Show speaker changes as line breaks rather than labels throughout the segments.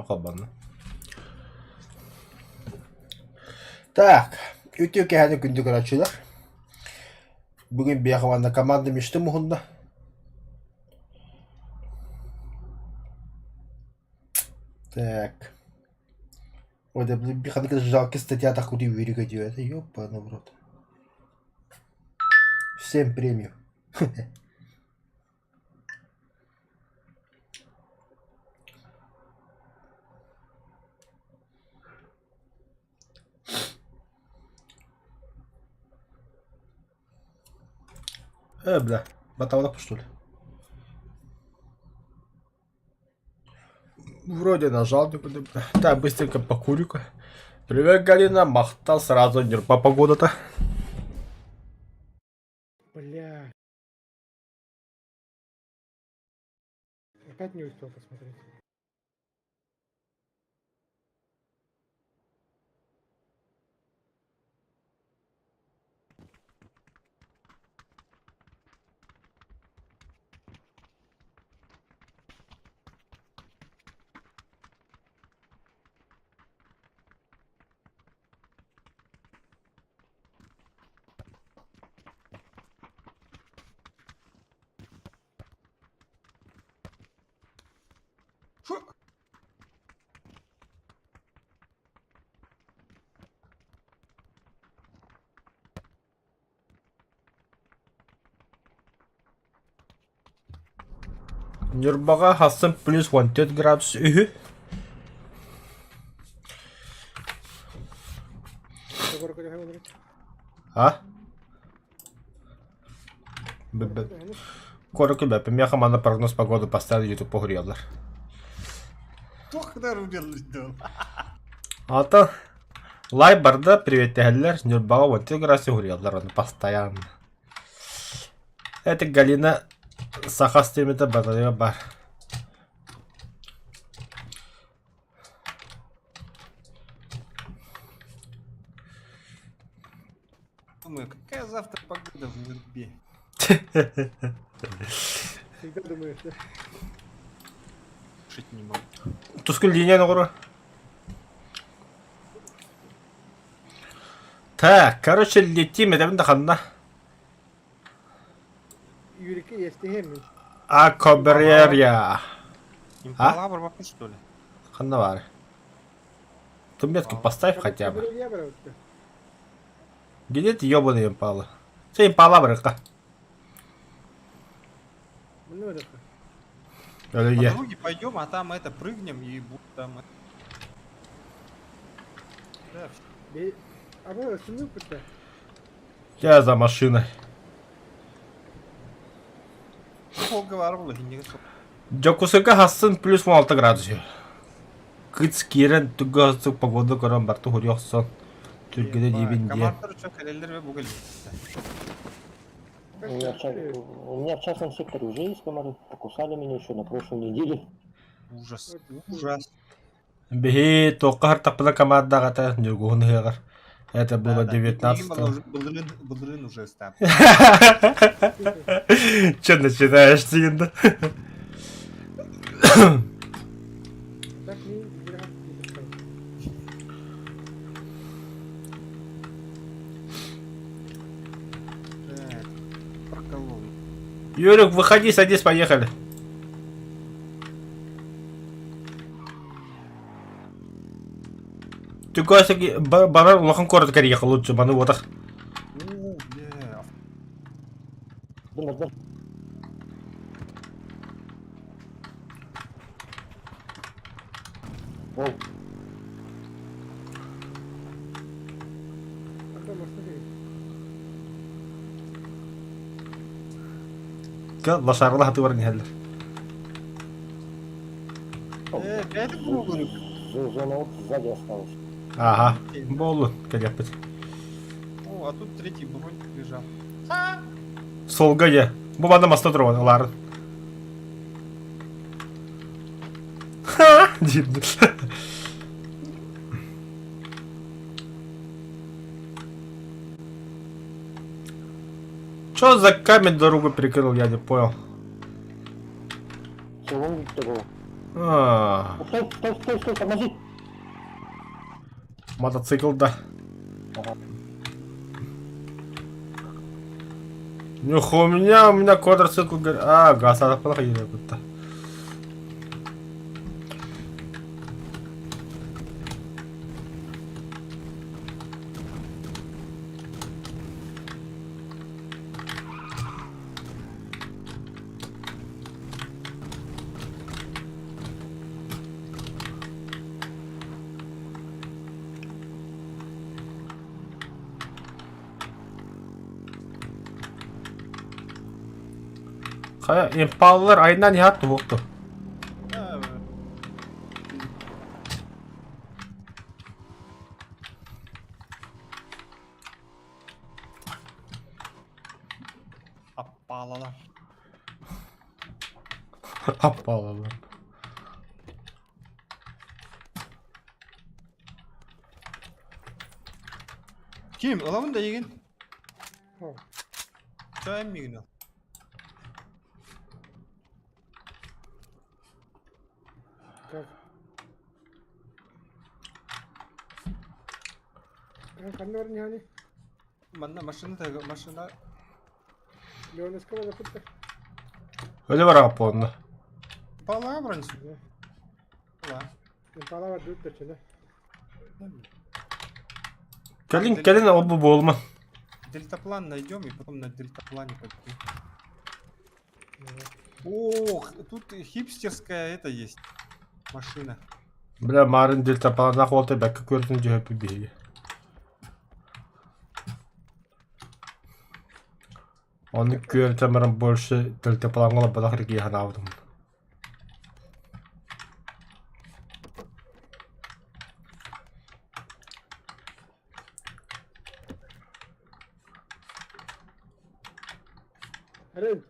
Холбонно. Так, үтүө кэһэни күндү көрөөччүлэр. Бүгүн биэхэ уонна команда мечты муһунна. Так. Ой, да, блин, ханнык жалкий статья такую үөрүүгэ диэбэтэ, ёбаный в рот. Всем премию. Бля, баталап что ли? Вроде нажал никуда. Так, быстренько покурю-ка. Привет, Галина, махтал сразу нерпа погода-то.
Бля. Опять не успел посмотреть.
Ньурбаҕа хассын плюс 14 градус үһү. А? Коротко бэппин миэхэ манна прогноз погоды поставили YouTube погореллар. Ата лай барда приветтэһэллэр Ньурбаҕа 14 градус уһуруйаллар ону постоянно. Это Галина саха стримита батарея бар.
Думаю, какая завтра погода в Нюрбе?
Всегда думаешь, да?
Шить не могу.
Тускул линия оҕоро. Так, короче, летим, этэбин да ханна.
Юрика естиһэммин.
А Кобрерия.
Импала барбаппын, что ли?
Ханна бар. Ты метку поставь хотя бы. Где ты ебаный импала? Ты импала барыка.
По дороге пойдем, а там это прыгнем и будет там... Да,
Я за машиной. Дьокуускайга хассын плюс 16 градус. Кыц киирэн тугу погода көрөн барты хуруйа охсон. Түргэнэ диибин диэн.
У меня, у меня в частном секторе уже есть комары. Покусали меня еще на прошлой неделе.
Ужас. Ужас.
Биһи туохха хартаппына командаҕата Ньургуһун ыһыаҕар. Это было 19
Былырын, былырын уже стап.
Че начинаешь, дигин да?
Так,
Проколол.
Юрик, выходи, садись, поехали. Түкөсеги барар улахан куорат кэрийэхэ лучше маны уотах.
О, бля.
Ол.
Лошарла хаты баран иһэллэр.
Э, бэйэтэ буолур.
Зона вот сзади осталась.
Ага, буоллун, кэлиэхпит.
О, а тут третий броник лежал.
Солга дьэ. Бу манна маста турабын, ылаарын. Ха! диир. Чё за камень дорогу перекрыл, я не понял.
Селом такого.
А,
Стой, стой, стой, стой, тормози.
Мотоцикл, да.
Ага.
Нюх, у меня квадроцикл, говорит. А, газ, а, будто. Хайа, импаллар айынан иһат туһукту.
Да, Аппалала.
Аппалалар.
Ким, ылабын да егин.
О,
Чайым мигин ыл.
Как? Ханна бар нихани?
Манна машина машина.
Леонеского запутта.
Öyle var аппонна.
Пала бронь.
Да.
Пала.
Импала бар дут тачына.
Кэлин, кэлин ол бу буолма.
Дельтаплан найдем и потом на дельтаплане пойдем. Ох, тут хипстерская это есть. Машина.
Бля, марын дельтапланнаах уолта бэккэ көрдүн дьөһөппү биһиги. Оны көртен баран больше дельтаплаҥҥа олорботох эргийэ санаабытым.
Арен,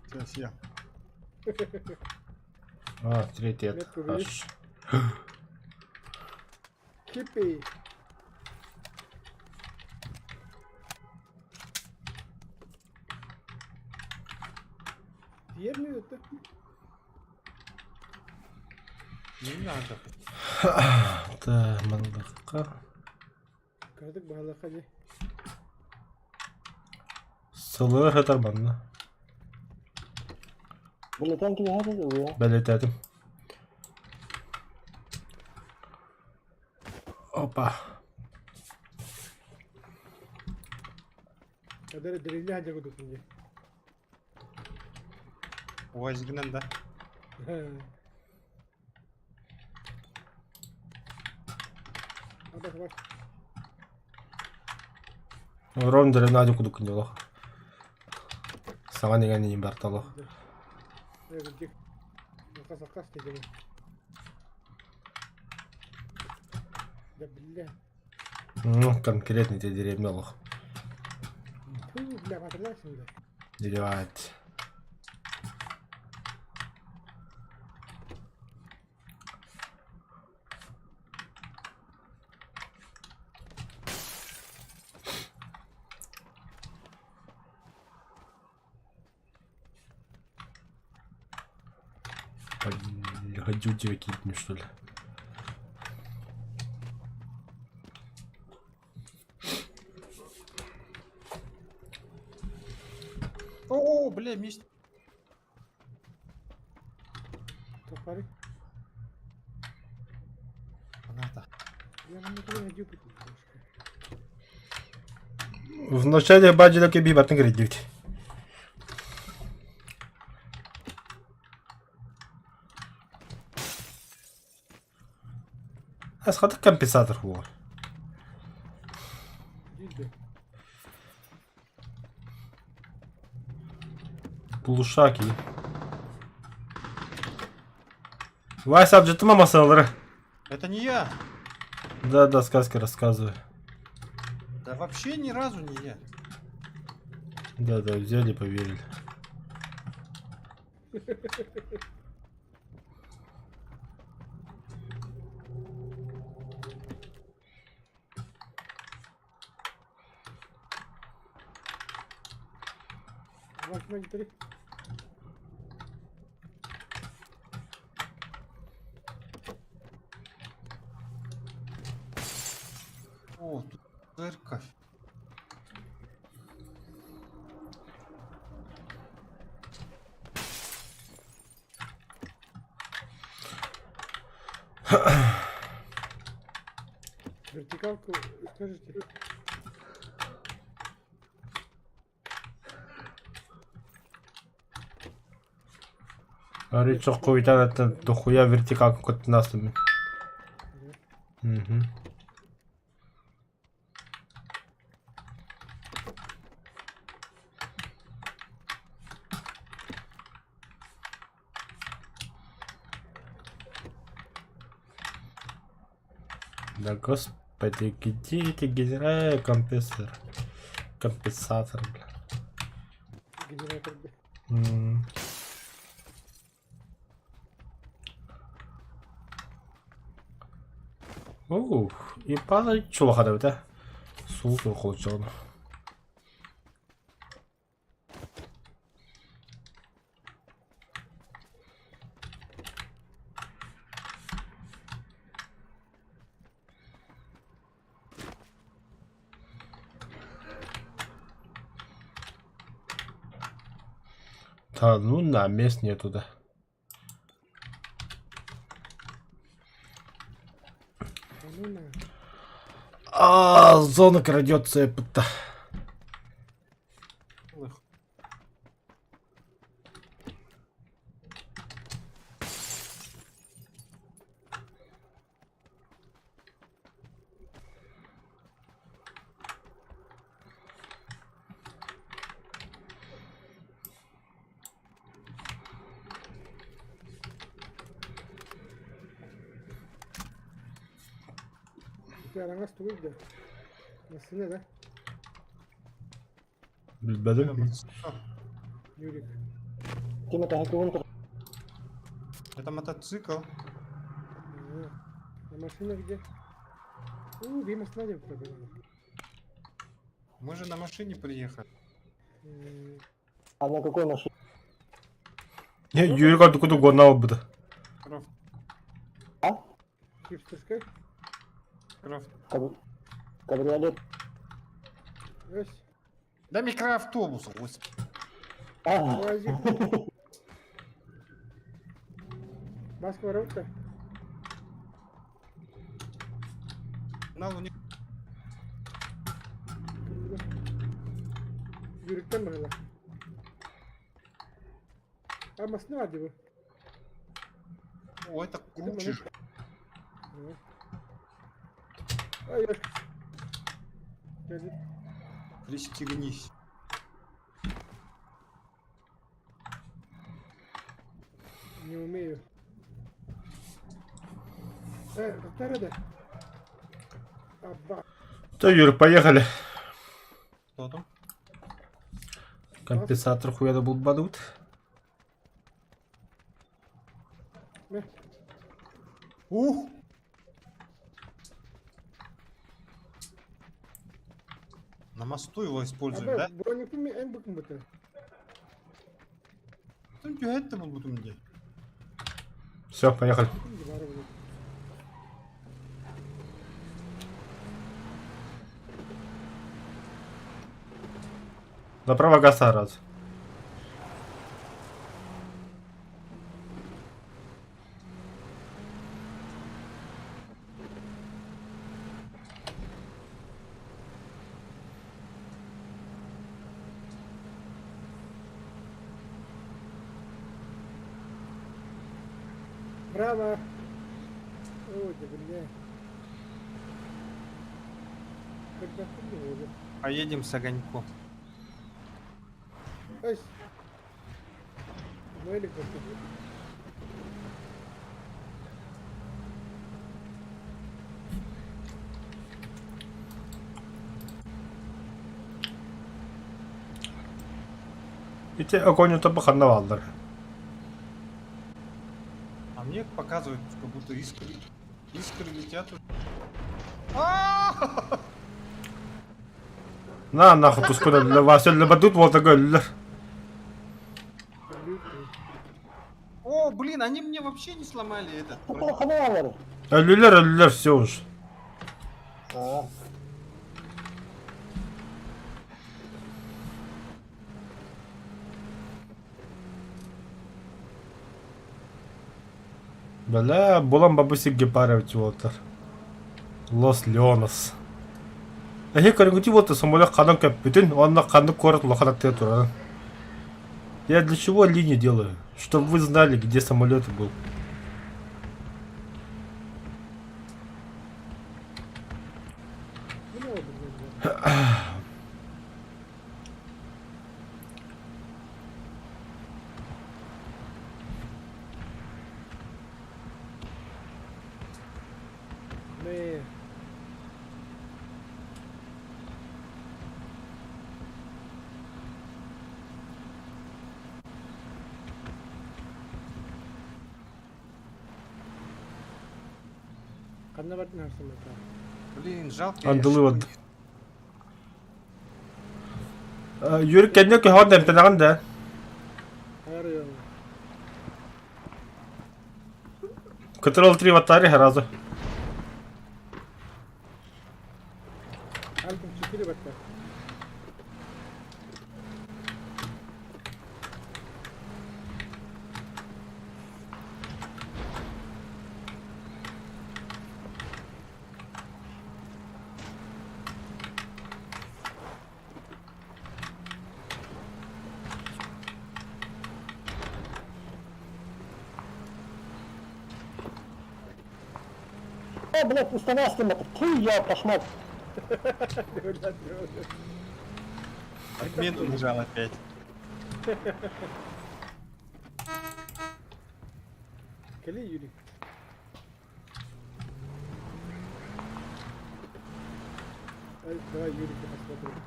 Сейчас я.
А, третий
Метку
этаж.
видишь? Хиппи. Diğer ne öttü?
Не надо.
Та, манлыкка.
Кырдык баһалака же.
Сылыр хатар манна.
Билетен киһи һэ
Бэлэтэтим. Опа.
Kadar derili hacı kudusun je.
Уазигнан, да.
Hadi bak.
Ром дэрэ Надю кудук ньолох. Саҥа нигэн иин бартолох.
Evet, Makas makas dedim. Да бля.
Ну, конкретно те деревня олох.
Фу, бля, hatırlarsın da.
Девать. Бля, тебя кинуть, что ли?
О, бля, месть.
Topları.
Она-то.
Я вам не hacı kudusun.
В начале баджи кеби батын кредит. Асхатык компенсатор хуа.
Değil de.
Глушаки. Вася, обжитыма масалары.
Это не я.
Да, сказки рассказывай.
Да вообще ни разу не я.
Да, взяли, поверили.
Bak kime gitti.
О, тут церковь.
Вертикалку скажете?
Арый чоххуйтан аттан дохуя вертикалка куттанастым. Угу. Да господи, где эти генералы компрессор? Компенсатор, бля.
Генератор, бля.
Ух, и падает чулаха да? Суу холчону. Да ну на, мест нету, да.
Да ну на.
А, зона крадется, это.
Эх.
Ити араҥас тугуй да? Массыына да?
Билбэтим.
Юрик.
Тима, ты
Это мотоцикл.
А, а машина где? У, биир массыына диэн проблема.
Мы же на машине приехали.
А на какой машине?
Не, Юрик куда гонал бы.
Крафт,
А?
Хипстерская?
крафт.
Кабриолет.
Эс.
Да микроавтобус, господи.
А,
Уазик. Маска ворота.
На луне.
Юриктан быһыылаах. А массыына баар дии бу.
О, это круче же.
Ай, Ёшка. Кэлбит.
Пристегнись.
Не умею. Э, да. Абба.
То, Юр, поехали.
Кто там?
Компенсатор хуя был бадут.
Ух! На мосту его используем, да?
Броникум эн букум
Там это был будто мне.
Все, поехали. Направо газ раз.
Браво! Ой, да бля. Когда хуйня уже.
Поедем с огоньком.
Ась. Ну или как-то.
Ити огонь тобы ханна балдар.
А мне показывают, как будто искры. Искры летят. А!
На нахуй тускуна для вас для бадут вот такой.
О, блин, они мне вообще не сломали этот.
Өлүлэр, өлүлэр, все уж. А.
Бля, булан бабусик Гепарович уолаттар. Лос Леонос. Эһи көрүҥүтү буолта самолет ханан көппүтүн уонна ханнык куорат улахан аттыгар турарын. Я для чего линию делаю? Чтобы вы знали, где самолет был.
Ну, блин, да. Мы... Ханна бардын харсымата?
Блин, жалко. я
Андылы вот.
шипы
Юрик кэннэ көһөҕөн дэмтэнэҕин да?
Арыйан.
Ctrl 3 в сразу.
Альтом 4 бакка.
О, блядь, устанавливаем это. Ты, я кошмар.
Отмену нажал опять.
Кали, Юрий. Ай, давай Юрика посмотрим.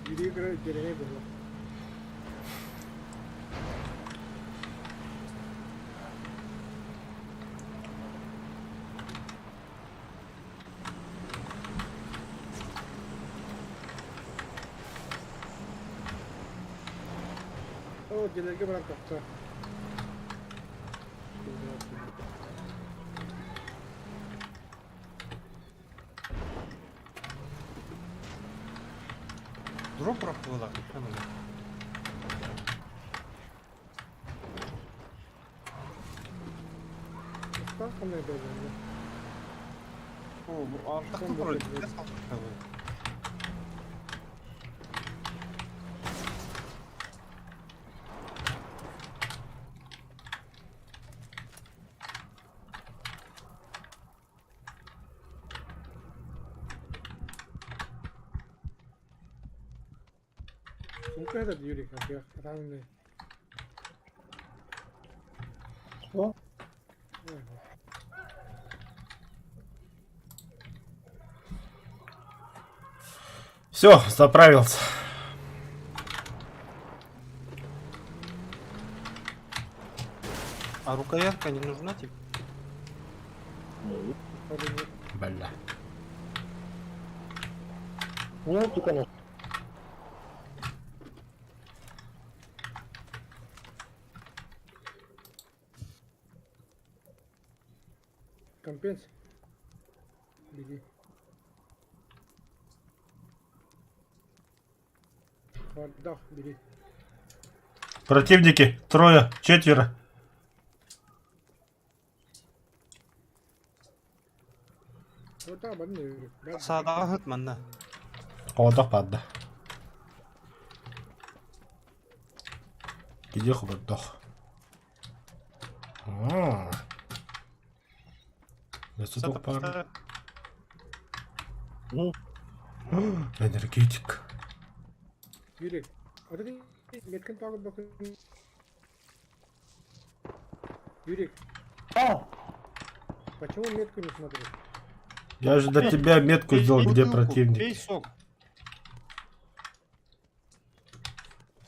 Юрий играет деревья было. О, деревья брат тохто.
Дроп было.
Астаханная должен,
О, а так
Что
вроде.
может быть? да? Сумка этот Юрий, как я раненый.
Что?
Все, заправился.
А рукоятка не нужна тебе?
Нет.
Походу нет.
Бля.
Нет, конечно.
Компенс. Беги. Вардах, бери.
Противники. Трое, четверо.
Вот там, одни, Юрий. Да.
Саадаҕа манна.
Холодок падда. Где холодок? А. Я
Сата
тут пар.
поставь.
Ну,
Энергетик.
Юрий, вот это меткин тагы бакын. Юрий,
а,
почему метку не смотришь?
Я же для тебя метку
Пей
сделал, где
бутылку,
противник.
Пей сок.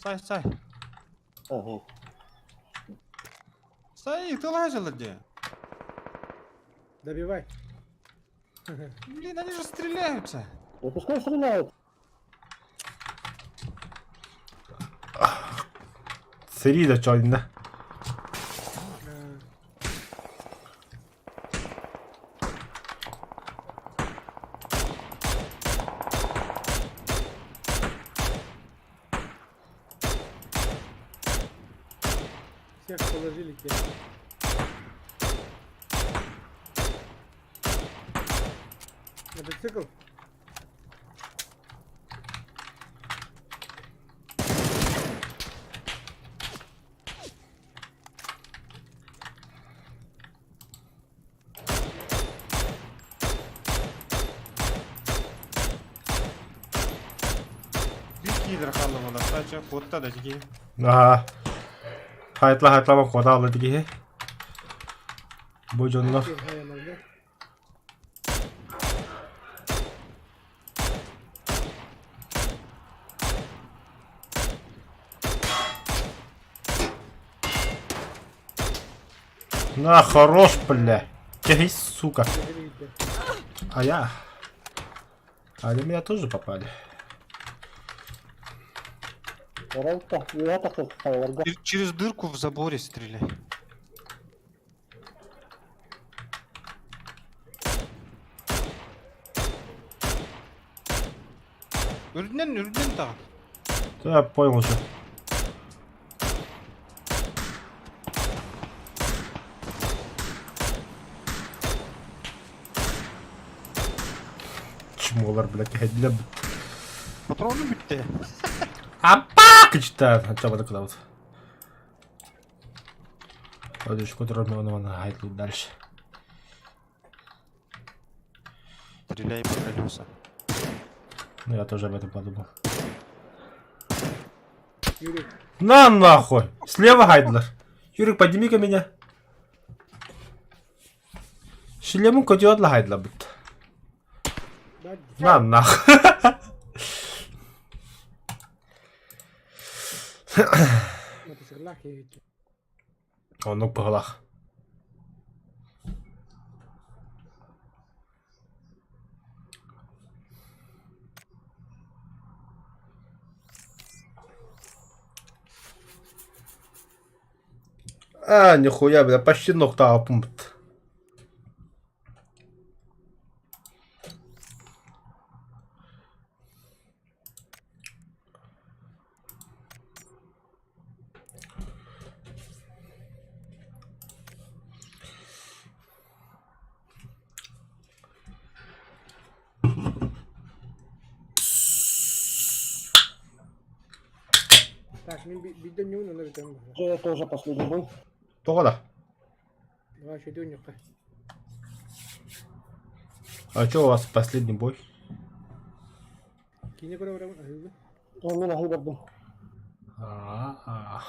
Сай, сай.
ага.
Сай, ты лазила где?
Добивай.
Блин, они же стреляются.
Да пускай стреляют.
Сири да чойна.
А, Всех положили те. Мотоцикл?
Биир киилэр хаалла буолар. Саача куотта да киһи.
Аһаа. Хайытла хайытлама куотаалла киһи. Бу дьоннор На, хорош, бля. Тяги, сука. А я... А они меня тоже попали.
Оралта, үөһэ тахсар хайаларга.
Через дырку в заборе стреляй. Үрдүнэн, үрдүнэн таҕын.
Да, я понял уже. Чмолар, блядь, кэһэйдилэр.
Патрону бүттэ.
Апа! Кычта! Хотя бы куда вот. Одышку дальше. Дальше.
Стреляй по колесам.
Ну, я тоже об этом подумал.
Юрий,
На нахуй! Слева Хайдлер. Юрик, подними-ка меня. Шлему котиотла Хайдла будто.
да,
На нахуй.
мотоциклах едете.
Оннук быһылах. А, нихуя, бля, почти нокдаун.
Так, мин биирдэ ньуун онно бүтэн баҕар.
Дьэ, это уже последний бой.
Тоҕо да?
Давай еще дюнюхха.
А чё у вас последний бой?
Киинэ көрө барабын аһыыбын.
Мин аһыы бардым.
А-а.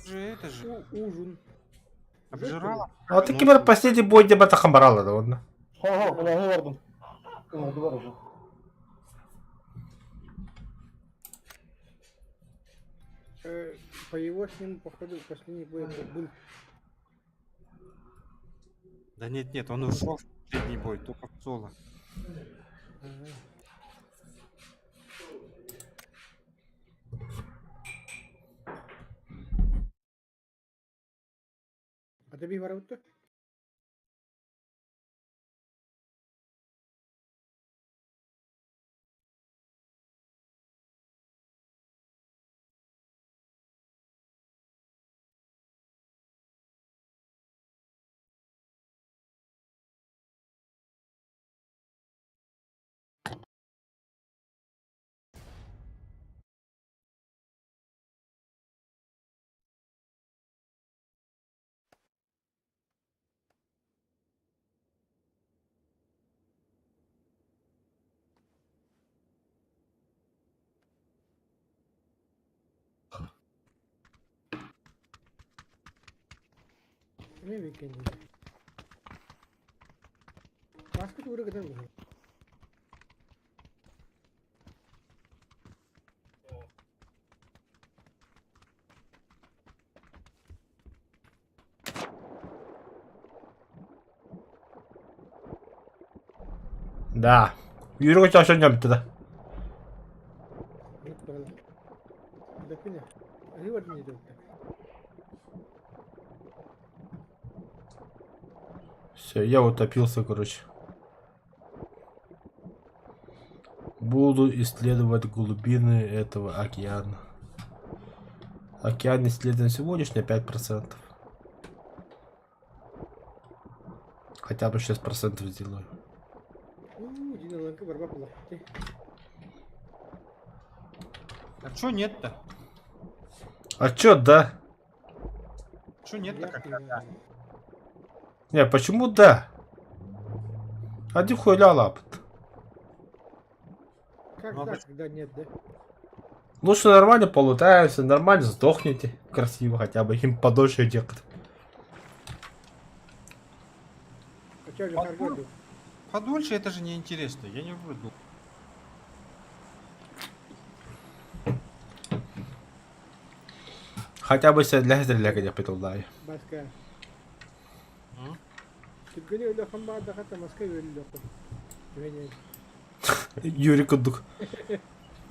Же это же.
Ужин.
Обжирала.
А ты кибер последний бой где бы хамбарала, да ладно.
Ха-ха, мин аһыы бардым. Ыҥырдылар уже.
По его с ним, походу, последний бой это был.
Да нет, нет, он ушел в последний бой, только в соло.
Ага. А ты барабыт Эмиэ weekend Баскет уура гынан быһыы.
Да. Юрий чашын нямты да. Все, я утопился, короче. Буду исследовать глубины этого океана. Океан исследован всего лишь на 5%. Хотя бы 6% сделаю.
Уу, Дина борьба была.
А чё нет-то?
А чё, да?
Чё нет-то как да?
Не, почему да? Один хуйля лапает.
Как
Ну, а
так,
почему?
когда нет, да?
Лучше нормально полутаемся, нормально сдохните. Красиво хотя бы, им подольше делать.
А чё же
А
харгот был?
Подольше это же неинтересно. Я не люблю долго.
Хотя бы себя для зрителя где пытал.
Баска.
М?
Түггүнү өлөхөн баардахата маска өлөлөхөн. Түһэнэн.
Юрий Кудук.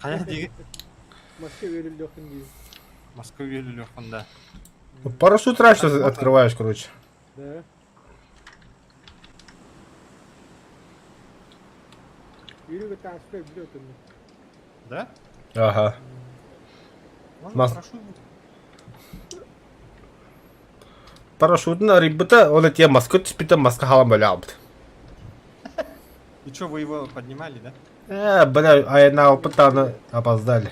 Хайа диги.
Маска өлөлөхөн дии.
Москва өлөлөхөн да.
Парашют раньше открываешь, короче.
Да. Юрий тааска өлбүт отунна.
Да?
Ага.
Можно
Мас-
парашют будет?
Парашютын рыбыта, он эти маска түспүтэ маска халам бөлөбүт.
И чё, вы его поднимали, да?
Бля, а на опытаны опоздали.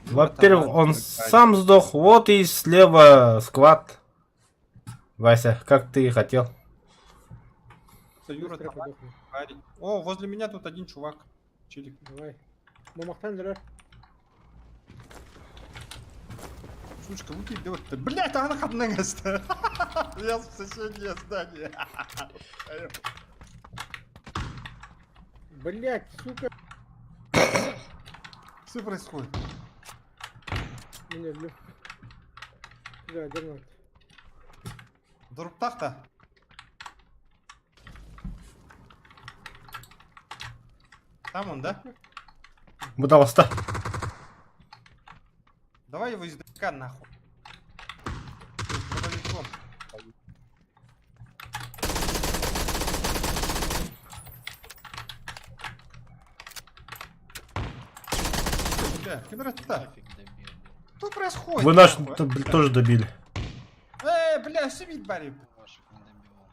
Во-первых, он сам сдох, вот и слева сквад. Вася, как ты и хотел.
Юра,
Быстро
давай,
подохну.
парень. О, возле меня тут один чувак. Чилик.
Давай. Мамахтан дырар.
Сучка, выпей, да вот ты. Блядь, она хатныгас-то. Лез в соседнее здание.
Блять, сука.
Что происходит?
Меня люблю. Да, гранат.
Дурптах-то? Там он, да?
Будаласта.
Давай его издалека нахуй. С дробовиком. Бля, кем-то?
Нафиг добил.
Что происходит?
Вы наш
нахуй, а?
блин, тоже добили.
Бля, все вид бари.
Ваших не добивал.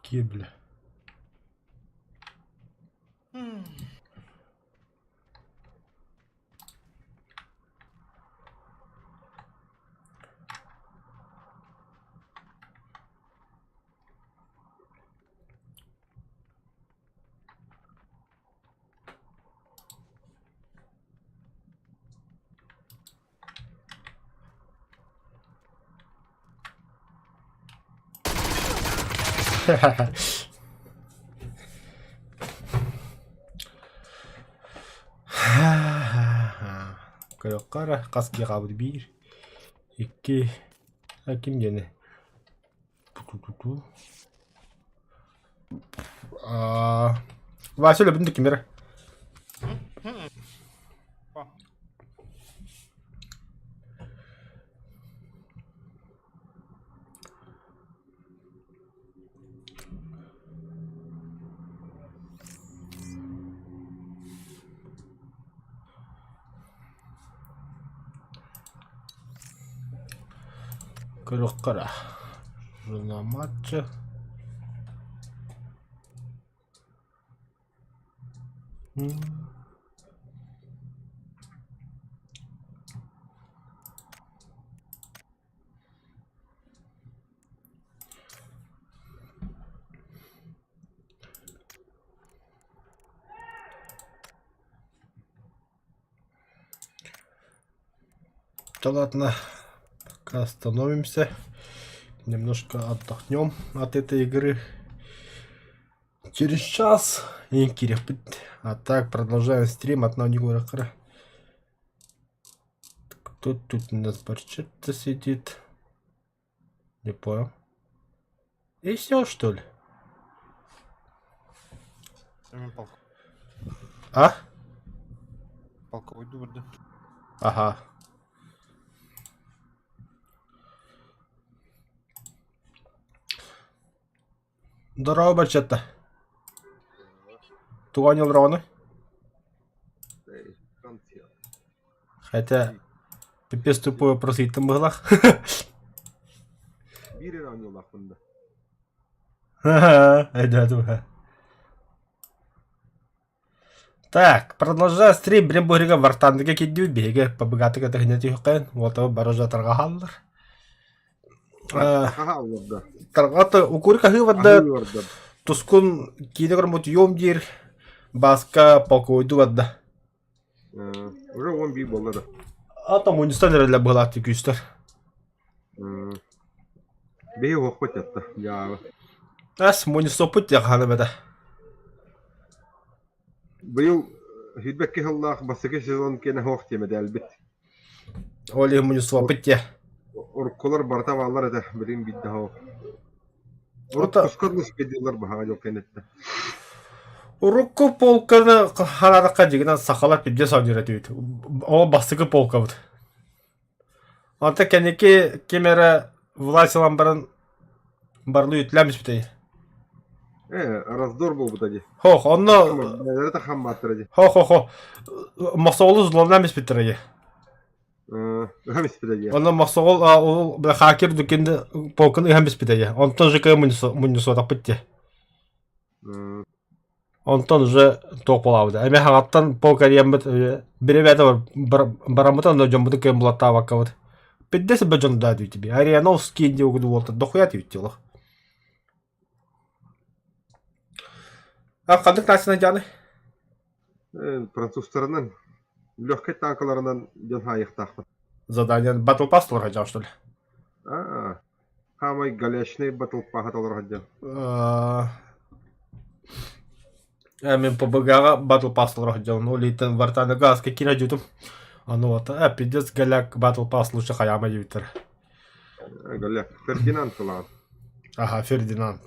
Какие, бля.
М.
Көрөккара хас киһи биир, икки, а ким диэни? Ту-ту-ту. А, Вася өлөбүн да ким эрэ?
О.
Көрүөххэ Жена матча. М. Да ладно, пока остановимся. Немножко отдохнем от этой игры. Через час и кирепит. А так продолжаем стрим от Егора. Кто тут у нас борчит-то сидит? Не понял. И все, что ли?
Семен полк.
А?
Полковой барда.
Аха. Здорово, барчатта. Туган олороҕуну? Хотя пипец тупой вопрос ыйыттым быһылах.
Биир эрэ оонньуулаахпын да.
Өйдөөтүм. Так, продолжая стрим, билим быһыыга Вартандыга киирдибит, биһиги ПБГ-тыга тэһинэ түһүөххэйин, уота бары уже тарҕаһаллар.
Хаһааллар да.
Тарҕата укур хаһыы барда,
Аһыы барда.
тускун киинэ көрмөт йом диир, Бааска полковойду барда.
Уже 11 буолла да.
Ата мунньустан эрэллэр быһалаах күүстэр.
Биһи уохпут ятта, дьаабы.
Ас мунньустоппут диэх хаана бэдэ.
Быйыл сүүрбэкки сыллаах бастакы сезон киэнэ суох диэмэ дэлбит.
Ол иһин мунньустуоппут диэ.
Уруккулар барыта бааллар этэ, билигин биирдэ суох. Урут
Ото
куска дылы баһаҕа дьыл кэнниттэн.
Урукку полканы хараадахха дьигинэн сахалар пиздец оонньуур этибит. Ол бастакы полкабыт. Онто кэнники ким эрэ власть ылан баран барылы үтүлээн бүспүтэй.
Э, раздор буолбута дии.
Хох, онно
Бэйэлэрэ да хаммааттара дии.
хо-хо-хо Мохсоҕолу зломнаан бүспүттэрэ дии.
Ыһан испитэ дии.
Онно Мохсоҕол ол хакер дүккэнди полканы ыһан бүспүтэ дии. Онтон ЖК мунньусуотахпыт дии. Онтон уже туох буолаабыта. Эмиэ хаҥаттан полк эрийэммит бириэмэтэ бараммыт онно дьоммутун кыайан булаттаабаккабыт. Пидде себе дьон да дии тебе. Ариановский диэн уолта дохуя диэбит олох. А ханнык нацияны дьааны?
Французтарынан легкай танкаларынан дьон хаайыахтаахпын.
Задание Battle Pass толору что ли?
Аа, Хаамай галечный Battle Pass толору сылдьан.
Мин ПБГ-ҕа Battle Pass толоро сылдьабын. Ол иһиттэн Вартана газка киирэ дьутум. Аны вот, пиздец голяк Battle Pass лучше хайаама диэбиттэр.
Голяк. Фердинанд тылаан.
Ага, Фердинанд.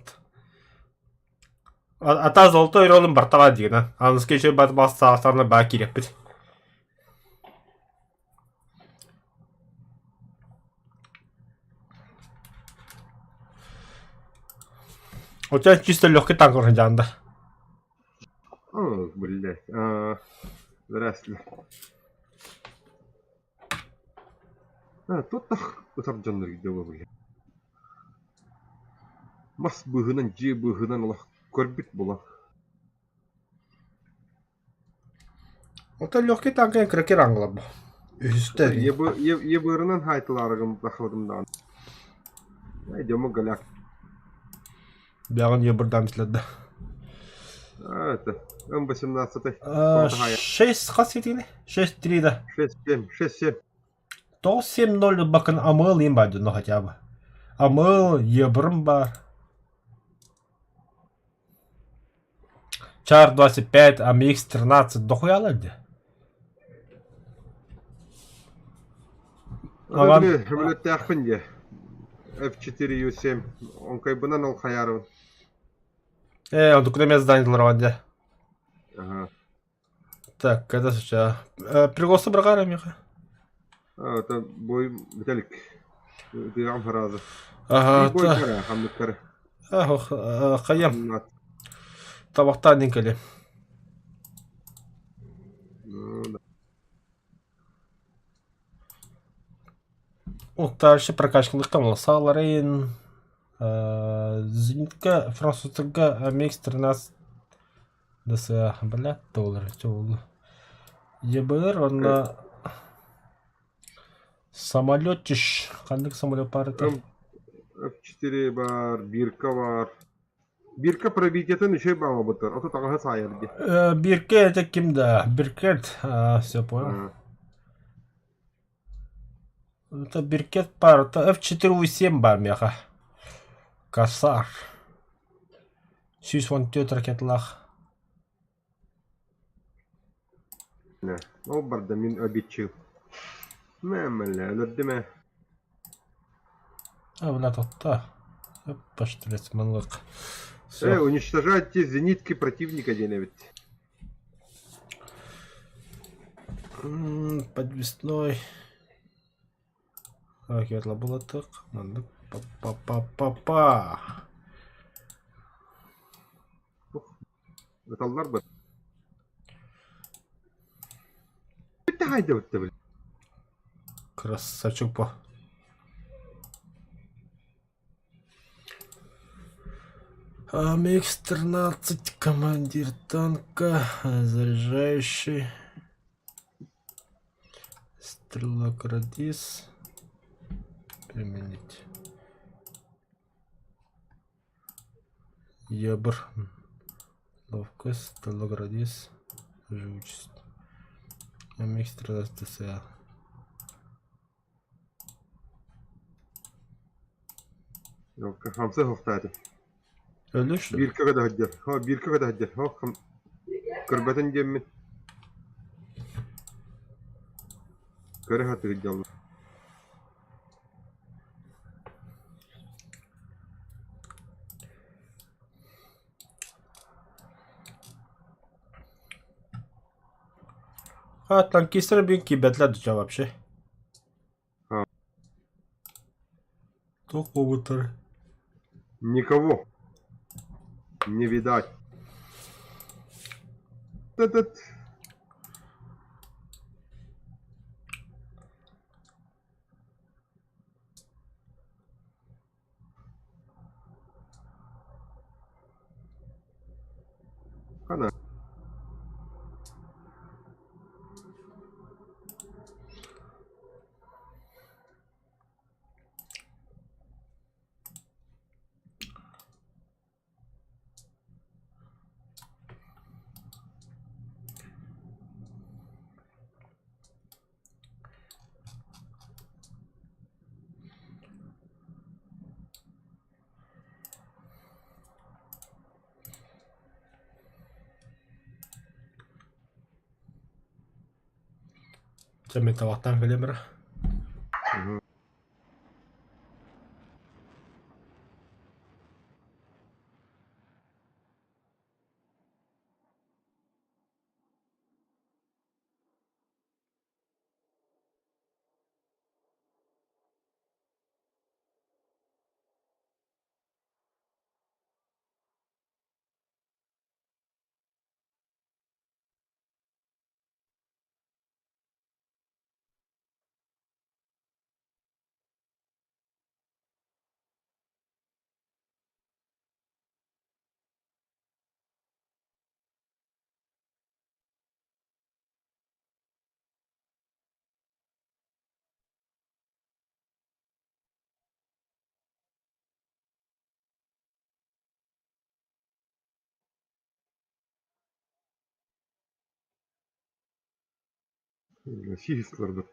Ата золотой ролун бартаҕа диэн. Аныска еще Battle Pass саастарына баа киирэппит. У тебя чисто легкий танк уже да?
О, блядь. А, здравствуй. А, тут ытар дьоннор дьэ Мас быыһынан, дьиэ быыһынан олох көрбүт була.
Оттон легкий танка кракер англа Үһүстэр.
Ебырынан хайтылаарыгым бахылым даҕаны. Идем голяк.
Бяҕын ебырдаан бислэрдэ.
Это М18.
6 хас ситини? 6-3 да.
6-7, 6-7.
9-7-0 бакын амыл им бар ну хотя бы. Амыл, ебрым бар. Чар 25, АМХ 13 дохуялар дии.
Ага. Сөмөлөттөөхпүн дии. F4U7. Оҥкойбунан ол хайаарыбын.
Э, онтукуна эмиэ здание дии.
Ага.
Так, когда сейчас? Пригласа бырҕаара миэхэ.
Это бой бүтэлик. Тыаҕам фраза.
Ага,
Бой кара, ханныктары.
Хайам. Табахтаан дин кэлиэм. Дальше прокачкалыктан сааларын Зенитка французтарга АМХ 13 ДСА бля доллар чоулу ЕБР уонна самолетчиш ханнык самолет баар этэй
F4 бар, бирка бар. Бирка пробитиетын үчүгэй баҕабытыр, ото таҥаһы саайар дии.
Бирка это ким да? Биркет, все понял. Это Биркет баар, это F4U7 баар миэхэ. Косар. 114 ракеталаах.
Ол барда мин обидчил. Мэ-мэлэ, өлөрдүм ээ.
А, бля, тотта. Паштырец манлык.
Э, уничтожайте зенитки противника диэн эбит.
Подвесной. Ракета Маннык па-па-па-па-па.
Ыталлар быт. Бүттэ хайдыбытта били.
Красавчик по. АМХ-13, командир танка, заряжающий. Стрелок радис. Применить. Ебр. Ловкость, стрелок радис. Живучесть. МХ-13 ТСА.
Хамса суохтаатым.
Өлөр что ли?
Бииркэ көтө сылдьар. О, бииркэ көтө сылдьар. О, хам... Көрбөтүн диэммин. Көрө сатыыр дьоллор.
А, танкистер бүгүн киирбэтилэр дуу вообще.
А.
Туох буолбуттар?
Никого. Не видать. Этот... Хана.
Чэ мин табахтаан кэлиэм эрэ.
Мгм. Сиһис олорбут.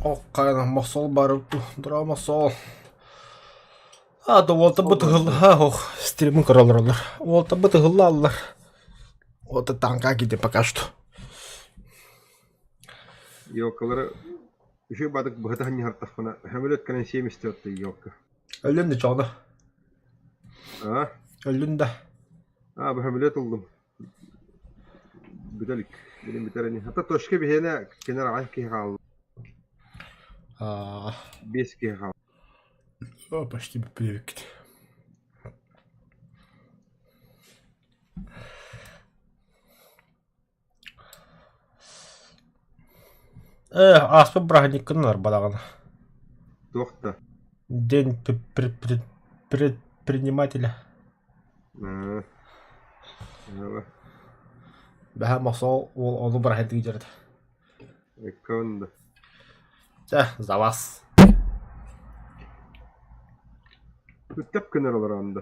Ох, хайа мохсол барып тура мохсол. А, да уолтабыт ыһылла, ох, стримин көрө олороллор. Уолтабыт ыһылла аллар. Вот танка киди пока что.
Елкалары үчүгэй баатык быһыта анньыһартахпына, сөмөлүөт кэлэн сиэм истэ елка.
Өллүн да чоҕуна.
А?
Өллүн да.
А, бу сөмөлүөт ыллым. Бүтэ илик. Билин бүтэр ини. Хата точка биһиэнэ кинилэр аҕай киһи хаалла.
Аа,
Биэс киһи хаалла.
о, почти бүппүт. Э, ааспыт бырааһынньыккын арбадаҕына.
Туох да.
День предпринимателя.
Аа. Ала.
Бэһэ мохсоҕол уол ону бырааһынньык дьарыта.
Эккон да.
Чэ, за вас.
Үттеп кынар олорон да.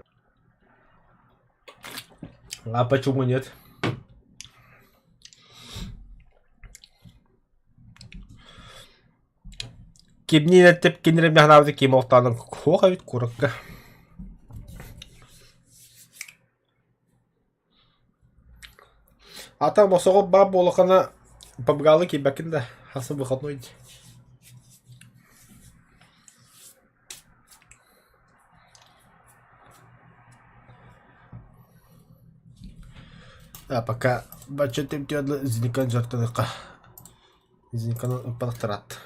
А почему нет? Кимниин эттеп кинилэр ханаабыты ким олтаанын хуох эбит куракка. Ата босоҕо баа буолахана побгалы киирбэккин да хаса выходной дии. А пока бачча түмтүө Зиникан дьарыктаныахха. Зиниканы ыппатахтараат.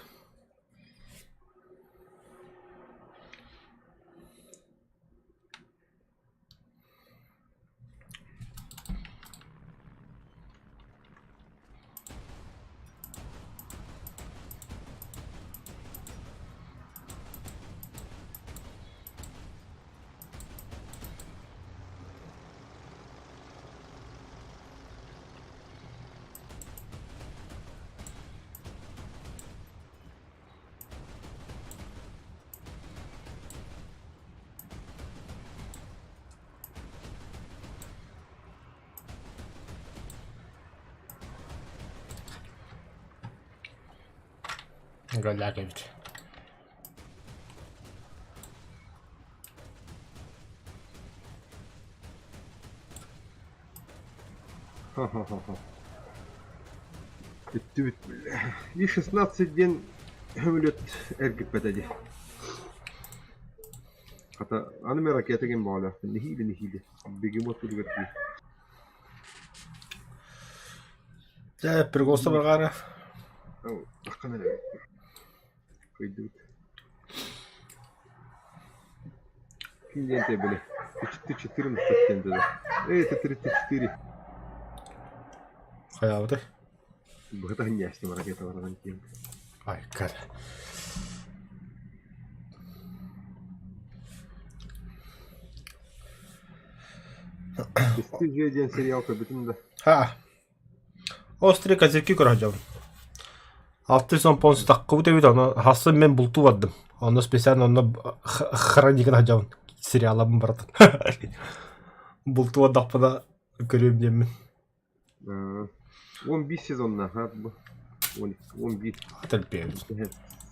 Голяк эбит.
Ха-ха-ха-ха. Бүттүбүт бля. И 16 диэн көмөлөт эргиппэтэ дии. Хата аны мен ракета ким баҕалаахпын нэһиилэ нэһиилэ бегемот туругар тиий.
Дьэ, приколста барҕаара.
Таххан эрэ. Кыйдыбыт. Ким диэн били? Ты 14 диэн дылы. Эй, это 34.
Хайаабытай?
Быһыта ханньаастым ракеталарынан тиийэн.
Ай, кэр.
Бесстыжие диэн сериал көрбүтүм да.
Ха. Острые козырьки көрө сылдьабын. Алтыс он понс таххыбыт эбит, ону хассын мен бултуу бардым. Онно специально онно хроникын сылдьабын. Сериалабын барытын. Бултуу бардахпына көрүөм диэммин.
11 сезонна бу. 11.
Тэлпиэбит.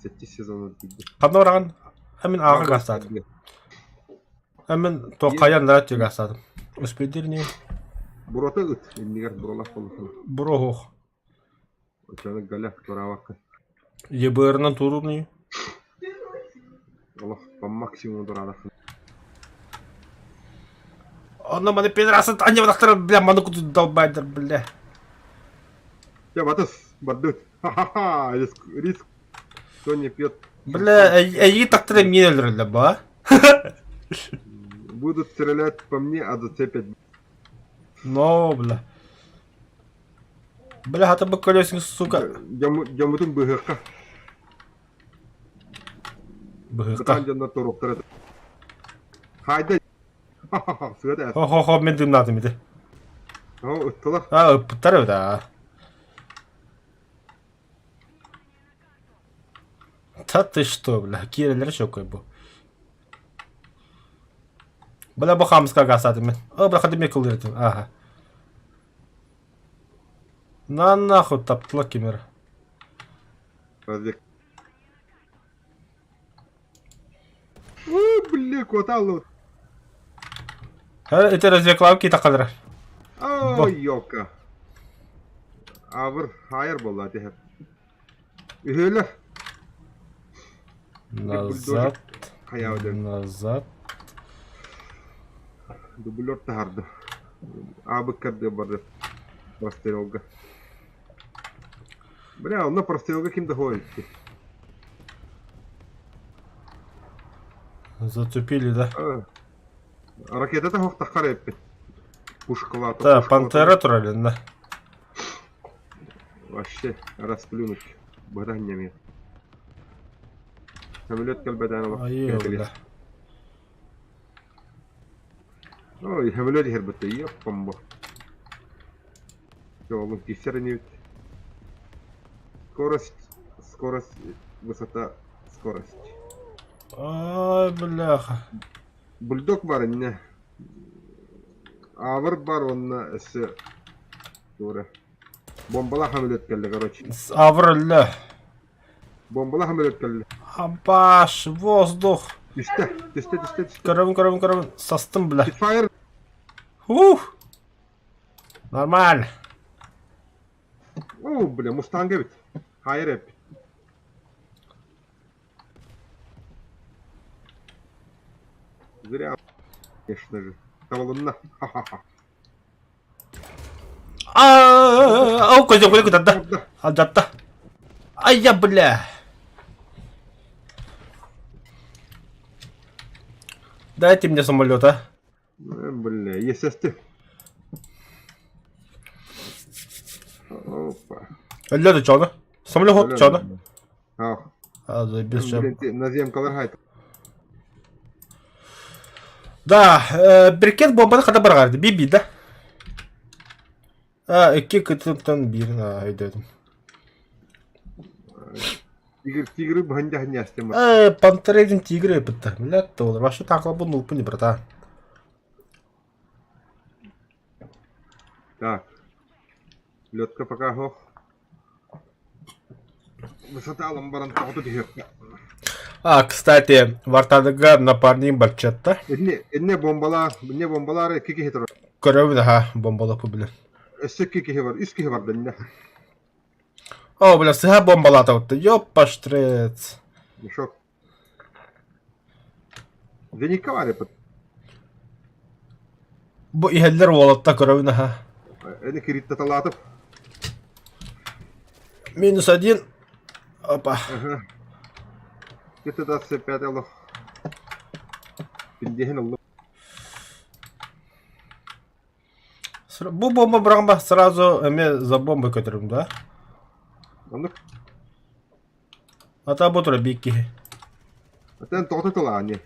7 сезон тиийдэ.
Ханна бараҕын? Мин ааҕа гаастаатым. Мин туоххайан да гаастаатым. Успейдир не?
Бурота ыт, иннигэр буралаах буоллахына.
Буро оһох.
Оччону галя тураабакка.
ЕБР-нан туоруур не?
Олох по максимуму тураадаххына.
Онно маны пидорасы анньыбатахтара, бля, маны куту долбайдар, бля.
Я батыс, бардыт. Ха-ха-ха, риск, риск. Кто не пьет.
Бля, эйиги тактара миин өлөрөллөр ба?
Будут стрелять по мне, а зацепят.
Но, бля. Бля, хата бы колесник, сука.
Дьоммутун быһыахха.
Быһыахха.
Бытаан дьоннор туруохтара. Хайда. Сыата.
Хо-хо-хо, мен дымнаатым ити.
О, ыттылар.
А, ыппыттар эбит аа. Та ты что, бля, киирэллэрэ чоккой бу. Бля, бу хаамыска гаастаатым мен. О, бля, хадым кылдыр этим. Ага. На нахуй таптыла кимер.
Разве... О, бля, куоталлы.
Это разве клавки такалар?
Ой, ёлка. Авыр, хайыр буолла түһэр. Үһүөлэр.
Назад.
Хайа
Назад.
Дублер таһарды. Аабыккарды барды. Прострелга. Бля, онно прострелга ким да ходит.
Зацепили, да?
Ракета хохтаххар эппит. Пушкалата.
Да, пантера туралин, да.
Вообще, расплюнуть. Быраннями. Самолет кэлбэтээн олох.
Айыы, бля.
Ой, самолет иһэр бытта, еппамбо. Олум киссер инибит. Скорость, скорость, высота, скорость.
Ай, бляха.
Бульдог бар иннэ. Аавыр бар уонна өссө туора. Бомбалаах самолет кэллэ, короче.
Авр өллө.
Бомбалаах самолет кэллэ.
Абаш, воздух.
Түстэ, түстэ, түстэ, түстэ.
Көрөбүн, көрөбүн, көрөбүн. Састым, бля.
Spitfire
Ух! Нормально.
Оо, бля, Мустанг эбит. Хайыр эбит. Зря, конечно же. Табылынна. Ха-ха-ха.
А, Ау, көзөм көзөм кытарда. Алдатта. Ай я, бля. Дайте мне самолет, а.
Бля, естественно. Опа.
Өллө да чоно. Самолет хот чоно.
А,
А, без чем.
Наземкалар хайт.
Да, э, брикет бомбаны хата баргарды. Би-би, да? А, икки кытыттан биир өйдөөтүм.
Тигр, тигры бһанньаһанньаастым.
Э, пантередин тигры ыппыттар. Блядь, доллар. Вообще танкла бу нупу не братан.
Так. Лётка пока хох. Высота алан баран тоҕото түһүөххэ.
А, кстати, Вартаныга напарник барчатта.
Инне, инне бомбалар, инне бомбалар икки киһи турар.
Көрөбүн аха, бомбалапы билен.
Өссө икки киһи бар, үс киһи бар да инне.
О, бля, сыһа бомбалаатабытта. Ёппаштрец.
Мешок. Зенитка бар эпит.
Бу иһэллэр уолатта көрөбүн аха.
Эни кириттаталаатып.
Минус один. Опа.
Ага. Где-то 25 олох. Пиндиһин ыллым.
Бу бомба быраҕан сразу эмиэ за бомбой көтөрүм да?
Оннук.
Ата бу тура биир киһи.
Атан тоҕото тылаани.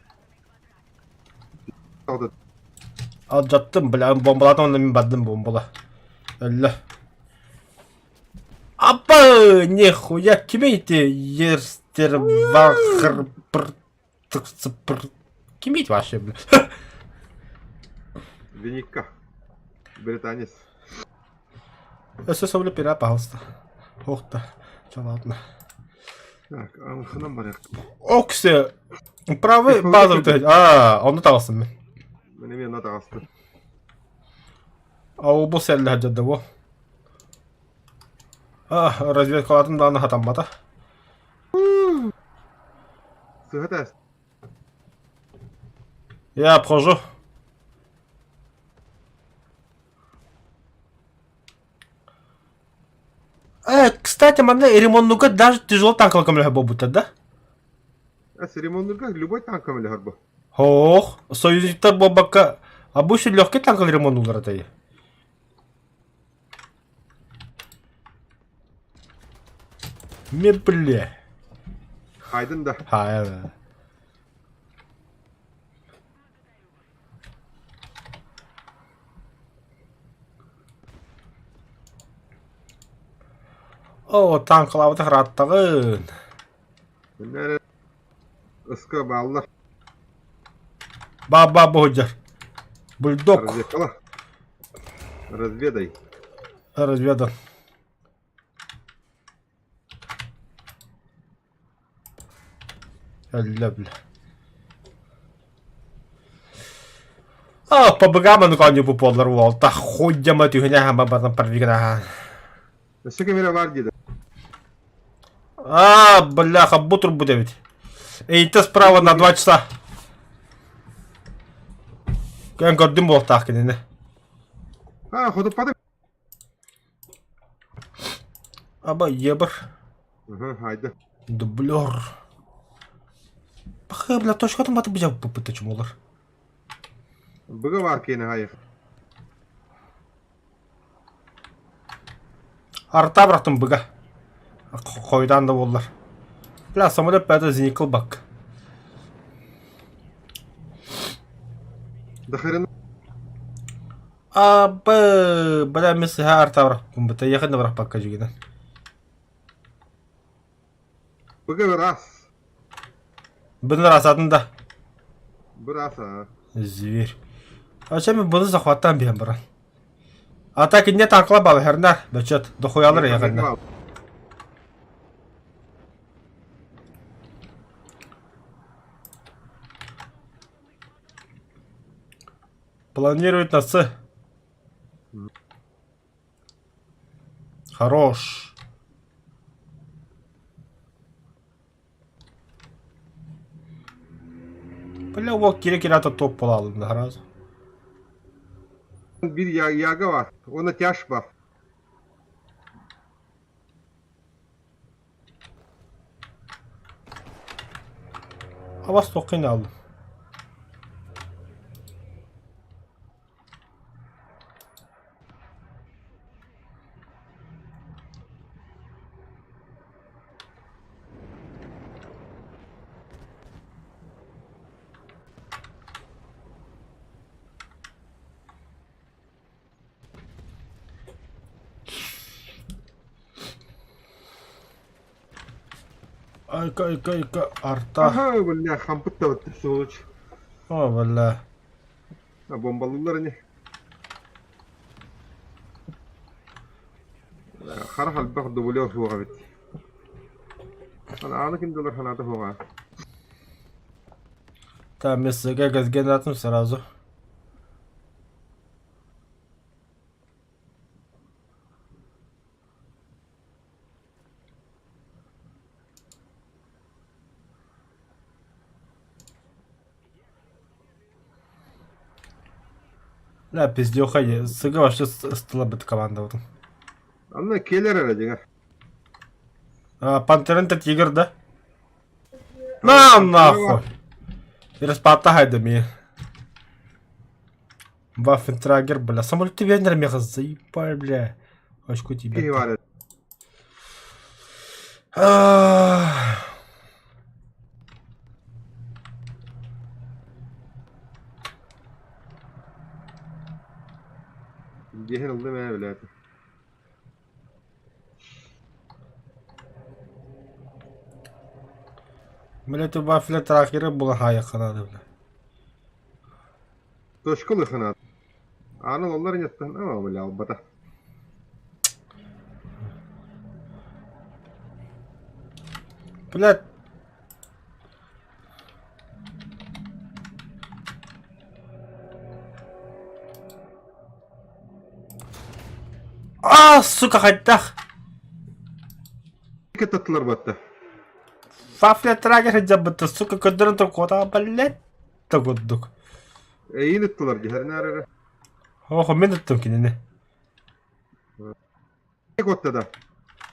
Тоҕото.
Алдьаттым, бля, бомбалаатым онно мин бардым бомбала. Өллө. Апа, нихуя, кимий ити ерстервахр Кимий вообще, бля?
Веникка. Британец.
Өссө соболе пера, пожалуйста. Ох да, чё ладно.
Так, алхынан барыах.
Оксе, правый базовый А, онно таҕыстым мин.
Мен эмиэ онно таҕыстым.
А бу сэллэһэ дьадда бу. А, разведкалаатым даҕаны хатаммата.
Сыһа тээс.
Я обхожу. Э, кстати, манна ремоннуга даже тяжело танкала көмөлөһө буолбуттар да?
Эс ремоннурга любой танк көмөлөһөр бу.
Ох, союзниктар буолбакка, обычно легкий танкал ремоннулар этэй. Ме бля.
Хайдын да.
Хайа. Оо, танкалаабыта ырааттаҕын.
Эрэ ыска бааллар.
Ба-ба буһудьар. Бульдог.
Разведкала. Разведай.
Разведан. Өллө бля. А, по богам ону бу буоллар уолта хуйдьама түһүнэ хаба баран парвиграхан.
Өссө ким эрэ баар диэтэ.
А, бляха, бу турбут эбит. Эйте справа на 2 часа. Көн көрдүм буолтаах кинини.
А, хотуппатым.
Аба ебр.
Ага, хайда.
Дублер. Баха, бля, точкатын батып быжаппыт чумолар.
Быга бар киэнэ хайых.
Арта бырахтым быга. Хойдаан да буоллар. Бля, самолет бэйэтэ зеникл бак.
Да хрена
Абы, бля, мен сыһа арта бырахпын быта, ехать да бырахпакка дьигинэн.
Быга бырас.
Быны расатын да.
Бырас а.
Зверь. А чем мен бұны захваттан биһэн баран. А так инне танкла балы хернар, бөчөт, дохуялар еханна. Планирует на С. Хорош. Бля, уол кире-кире ата топ буолаалым да сразу.
Биир яга бар, уонна тяж бар.
Абас туоххин ааллым. Айка, айка, айка, арта.
Аха, бля, хампыт да бытты, сволочь.
О, бля.
А бомбалылар не. Харах албах дублер хуға бит. Ана аны ким доллар ханата хуға.
Там СГ газгенератом сразу. Да, пиздёха, СГ вообще стала бы команда вот.
Анна келер эрэ дьиҥэр.
А, Пантерен это тигр, да? На нахуй! Распатай ми. Ваффентрагер, бля. Самолет тебе меха заебали, бля. Очку
Киһи
тебе.
баар
Ах.
Дьиэһин ыллым ээ, блядь.
Бля, ты вафля трахеры была хаякана, бля.
Точка лыхына. Аны оллар инеттен, ама бля, албата.
Бля. А, сука, хайдах.
Кытаттылар батта.
Вафля трагер дьабыта, сука, көдөрөн туркуота, блядь, да курдук.
Эйин ыттылар дьиһэрин арара.
Охо, мин ыттым кинини.
Котта да.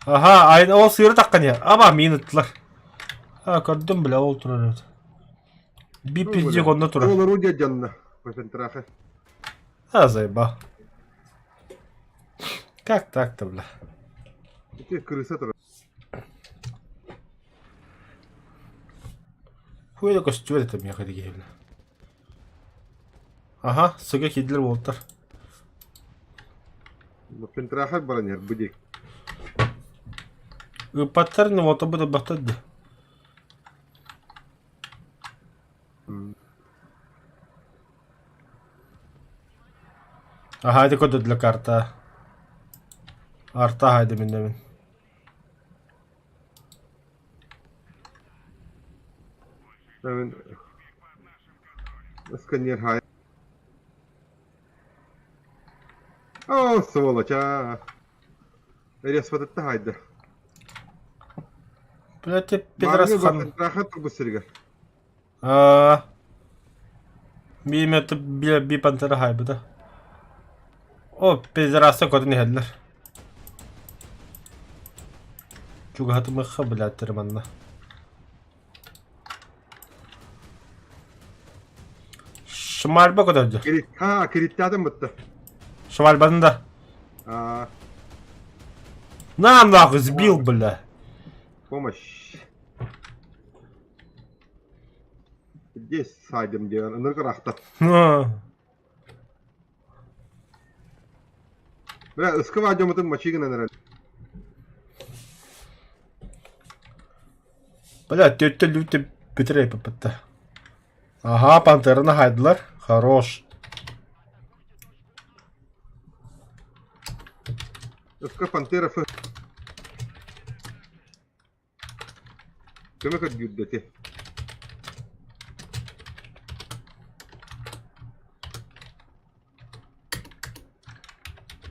Аха, айн ол сыыры таххан иһэр. Аба, миин ыттылар. А, көрдүм, бля, ол турар эбит. Би пиздик онно турар.
Ол орудие дьонно. Концентраха.
А, заебал. Как так-то, бля?
Ити крыса турар.
Хуй да көстүбэт этэ миэхэ дигиһи, бля. Аха, сыга киирдилэр уолаттар.
Пентраха баран иһэр бу диэки.
Ыыппаттар ини уолаттарбыт ылбаттар дии. Аха, ити көрдөрдүлэр карта. Арта аһайда миннэмин.
Мен сканер хай. О, сволочь, а. Респатытта хайда.
Блядь, ты пидорас хан.
Рахат турбут сиригэр.
Аа. Биимэ би би пантера хайбыта. О, пидораса көтөн иһэллэр. Чугаһатымыахха блядь манна. Шмальба көтөрдө.
Ха, кириттаатым бытта.
Шмальбатын да.
А,
На нахуй, сбил, бля.
помощь. Здесь садим диэн ынырык ырахта. Бля, ыскыба дьоммутун мочи гынан эрэр.
Бля, тетя Люти битирей попытта. Ага, пантераны хайдылар. Хорош.
Ыска пантера ф. Көмө көрдүүрдэти.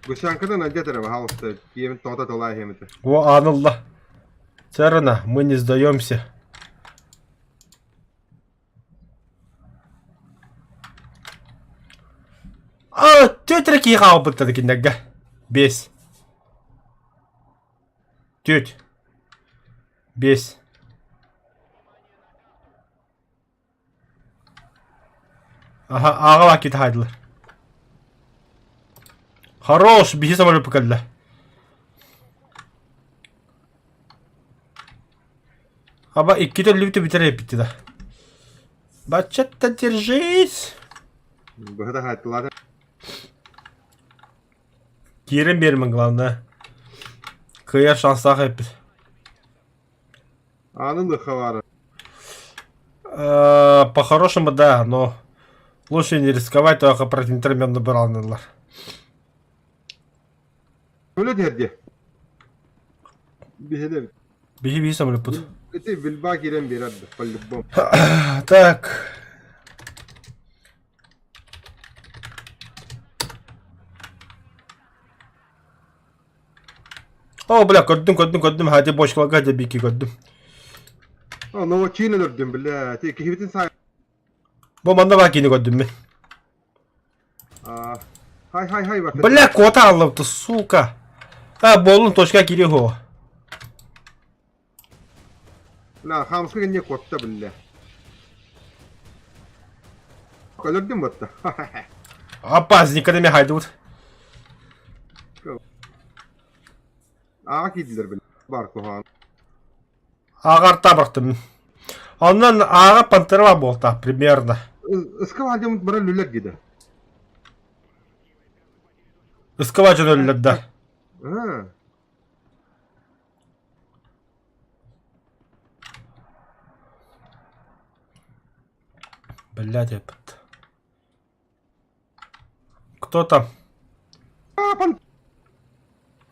Гусянкадан андет эрэ, пожалуйста, киэмин тоҕото тылаа иһэмитэ.
О, анылла. Церна, мы не сдаемся. А, тетя кии хаалбыттар кинилэргэ. Бес. Теть. Бес. Аха, ааҕа кит хаайдылар. Хорош, биһи самолет кэллэ. Аба иккитэ өллүбүтэ бүтэр эппитти да. Баччатта держись.
Быһыта хаайтылаата.
Киирэн биэримэн главное. Кыайар шанстаах эппит.
Аанын лыха баара.
По-хорошему, да, но лучше не рисковать, только против набиралнылар.
Өлө тиэрдиэ. Биһине
Биһи биһи самолеппут.
Ити билбаа киирэн биэрэр да, по-любому.
Так. О, бля, көрдүм, көрдүм, көрдүм, хати бочкаларга хати бики көрдүм.
О, новочины өлөрдүм, бля. Ти киһибитин саа.
Бу манна баа кини көрдүм мин.
А, хай хай хай бак.
Бля, кота аллапты, сука. А, болун точка кири хо.
Бля, хамска не котта, бля. Өлөрдүм батта.
Опасненько на хайдут.
Аҕа киирдилэр били. Бар куһаҕан.
Ааҕар табахтым. Онон ааҕа пантерва буолта примерно.
Ыскава дьоммут баран үлэлэр диде.
Ыскава дьон өллөр да.
Аа.
Блядь, опыт. Кто там?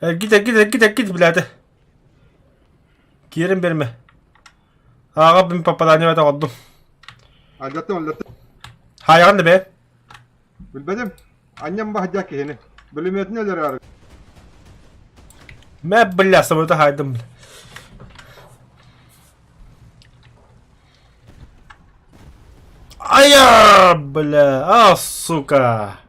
Эргит, эргит, эргит, эргит, блядь. Киирэн берме. Ааҕа мин попадание оҕордум.
Алдаттым, алдаттым.
Хайаҕын да бээ.
Билбэтим. Анньам баһдьа киһини. Бүлүмүөтүн өлөрөөрү.
Мэ, бля, самолета хайдым. Ая, бля, а, сука.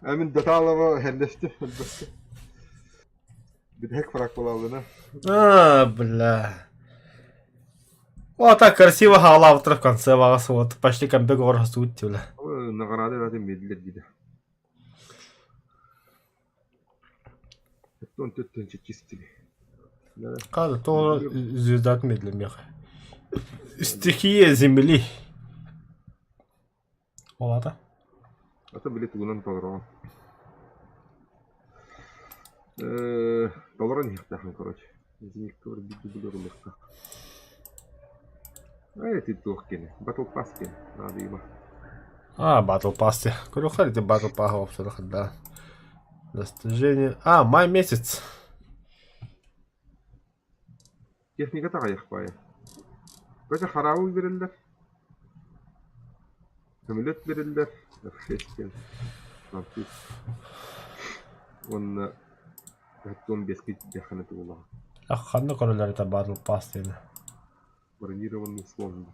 Мин Даталова херлешти элбэхтэ. Бүтэһик фраг буолаллына.
А, бля. Вот так красиво хаалаабыттар в конце баҕас вот почти камбэк оҕорхосуут бля.
Наҕараада бээтин биэрдилэр диде. Оттон төттөн чистили.
Хата тоҕо звездатын биэрдилэр миэхэ. Стихия земли. Ол аата?
Ата били тугунан толороҕун. Толорон иһиэхтээххин короче. Зенитка бар биирдэ билэр ылыахха. Эй, ити туох кини? Battle Pass кини. Наадыйыма.
А, Battle Pass. Көрүөххэ ити Battle Pass уопсайда да. Достижение. А, май месяц.
Техника таҕайах баайа. Коча хараабыл береллер. Көмөлөт береллер. F6 диэн. Уонна 15 киирдэххинэ тугулаҕа.
Ханна көрөлөр это Battle Pass диэни?
Бронированный слон.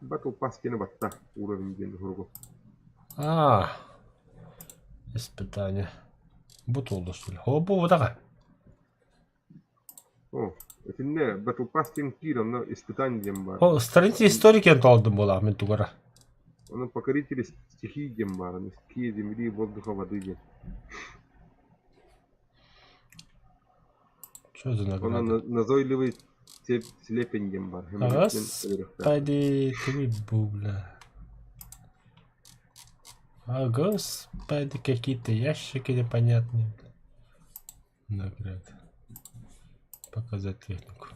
Battle Pass диэни батта уровень диэн уһуругу.
А, испытание. Бу туолла что ли? О, бу будаҕа.
О, итиннэ Battle Pass диэн киир, онно испытание диэн баар.
О, страница истории диэн толдум буолаах мин тугара.
Ону покорители стихий диэн баар, аны стихия земли, воздуха, воды диэн.
Что за
Онно
награда?
назойливый слепень диэн баар.
Господи, ты бубля. А, господи, какие-то ящики непонятные. Наград. Показать технику.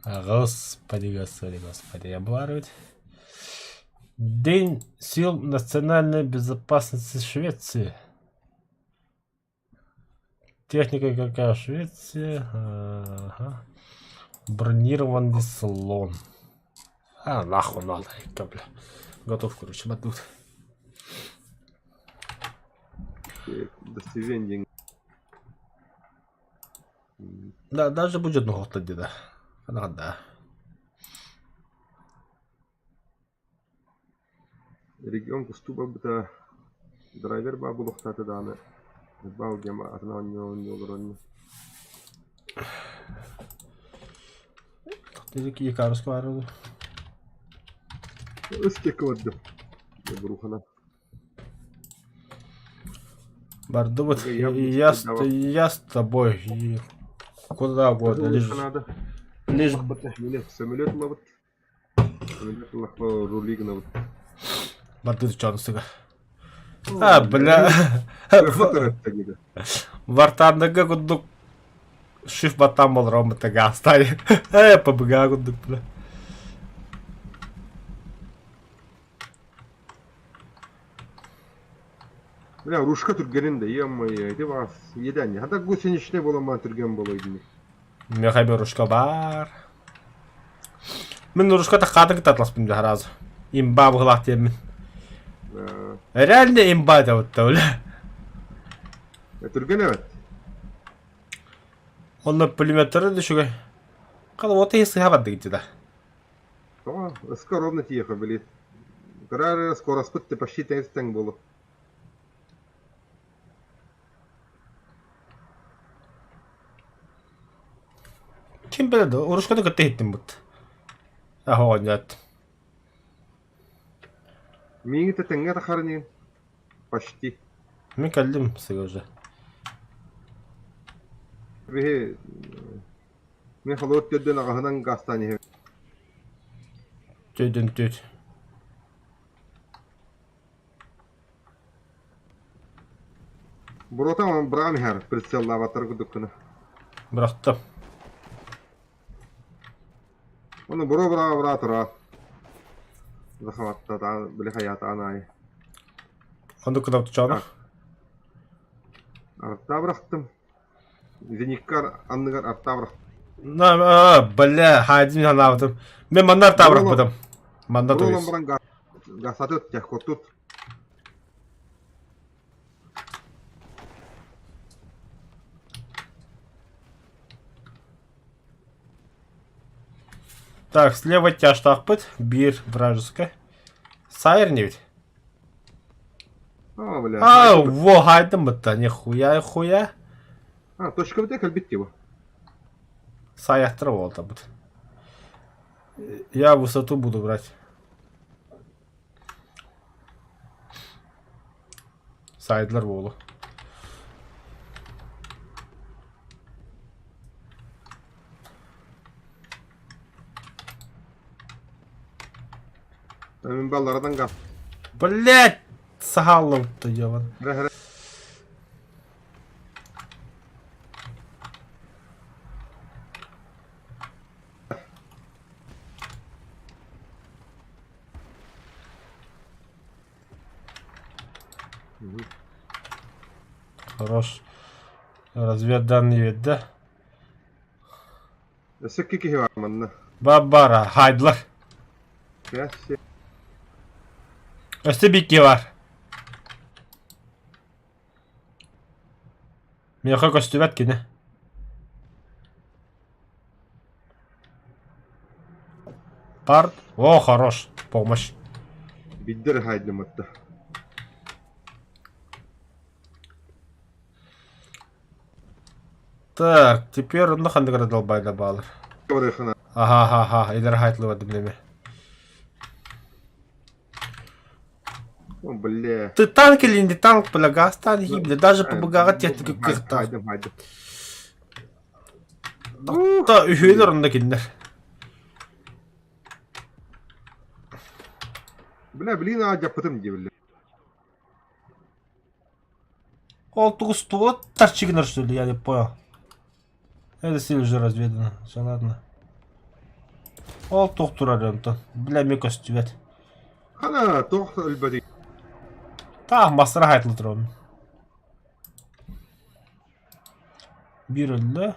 А, господи, господи, господи, я буду День сил национальной безопасности Швеции. Техника какая Швеция? Ага. Бронированный слон. А, нахуй надо, бля. Готов, короче, батут.
Достижение.
Да, даже будет ну да. Да.
Регион кустуба быта драйвер баа булуохтаата даҕаны баал диэн атын оонньуу оонньуу олоронно.
Икаруска баар дуу?
Ыс диэки бардым. Бурухана.
Бардыбыт. Я с тобой. И куда угодно. Лишь, лишь...
Самолет лабыт.
Бардыт чонсыга. А, бля. Вартанныга курдук шиф баттан болор оммутага астай. Э, ПБГ курдук, бля.
Бля, рушка түргэнин да, ё-моё, ити баҕас иэдээн. Хата гусеничнай буолан түргэн буолуой дии.
Миэхэ рушка баар. Мин рушка таххаатын кытта атласпын дьэ сразу. Имба быһылаах диэммин. Реально имба да бля.
Түргэн эбит.
Онно пулеметтары да үчүгэй. Хала вот и сыһа бардыгыт да.
Тоҕо? Ыска ровно тиийэхэ били. Кыра скороспыт ты почти тэҥ буолу.
Ким билэр да, урушканы кытта иһиттим бут. Аһа оҕонньоот.
Миигин тэҥҥэ тахарынын почти.
Мин кэллим сыга уже.
Биһи мин холуот төрдүн аҕаһынан гаастаан иһэбин.
Төдөн төт.
Буруота быраҕан иһэр прицеллаабаттар курдук гына.
Бырахтым.
Ону буруо быраҕа быраҕа тураа. Захваттатаан били хайаатаан аайы.
Оннук гына тучаана.
Артаа бырахтым. Зениккар анныгар артаа бырахтым.
На, бля, хайдым санаабытым. Мен манна артаа бырахпытым. Манна то
Буруолан баран гасатыт техкотут.
Так, слева тяжтаахпыт, биир вражеская. Сайр не ведь?
А, бля.
А, во, хайдым бытта, нихуя, хуя.
А, точка бытя кэлбит его.
Саяхтыр буолта бут. Я высоту буду брать. Сайдлар буолу.
Мин баллардан газ.
Блять! Саһааллыбытта дьабан.
Эрэ
Хорош. Разведданные да?
Өссө киһи бар манна.
Бабара, хайдлар.
Бэс.
Өссө бикки бар. Миэхэ көстүбэт кини. Парт. О, хорош. Помощь.
Биддер хайдымытта.
Так, теперь онно ханнык эрэ долбайда баалар. Аха, аха, аха, илэр хайтылыбат билеме.
О, бля.
Ты танк или не танк, бля, газ танки, бля, даже по БГ-ҕа техника кыахтаах.
Хайдым, хайдым.
Та үһүөлэр онно кинилэр.
Бля, блин, а дьаппытым дии, бля.
Ол тугу ствол торчигнер, что ли, я не понял. Это сил уже разведано. Все, ладно. Ол туох турар онтон. Бля, мне көстүбэт.
Хана, туох өлбөтүй.
Таах мастара хайтылы турабын. Биир өллө.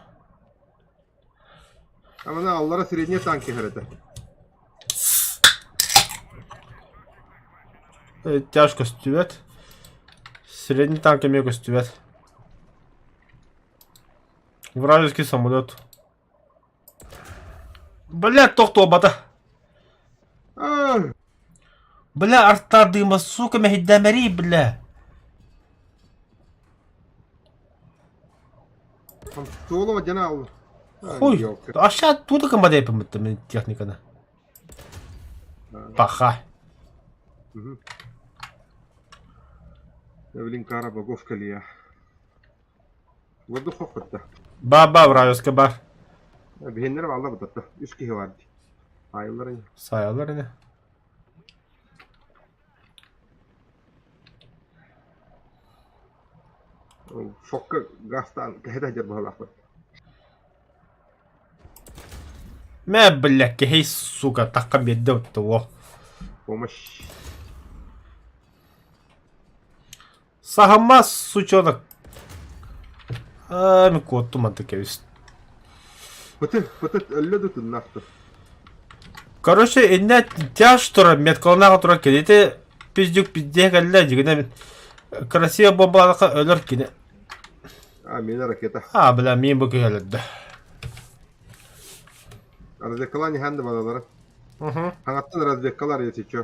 Амана аллара средний танк иһэр этэ.
Тяж көстүбэт. Средний танк эмиэ көстүбэт. Вражеский самолет. Бля, туох туолбата.
А,
Бля, артардыма, сука, мэһийдээмэрий, бля.
Туолова дьана алла.
Хуй. А ща туда комбадеппин мин техниканы. Паха.
Блин, кара богов калия. Воду хохотта.
Ба-ба, вражеская бар.
Биһиннэр балла бутатта. Үс киһи бар дии. Айыллар ини.
Сайалар ини.
Фокка гастан кэһэтэ сылдьар быһалаахпыт.
Мэ, бля, киһи, сука, тахха биэрдэ оттого.
Помощь.
Саһамма, сучонок. Аа, мен куоттум манты кэбис.
Пыты, пыты, өллө да тыннаахтыр.
Короче, иннэ тяж турар, меткаланаҕа турар кинити пиздюк пиздиэ кэллэ, дьигинэ красиво бомбалаха өлөр кини.
А, мина ракета.
А, бля, мин бу киһи өлөрдө.
Разведкалаан иһэн да балалара.
Угу.
Хаҥаттан разведкалар если чё.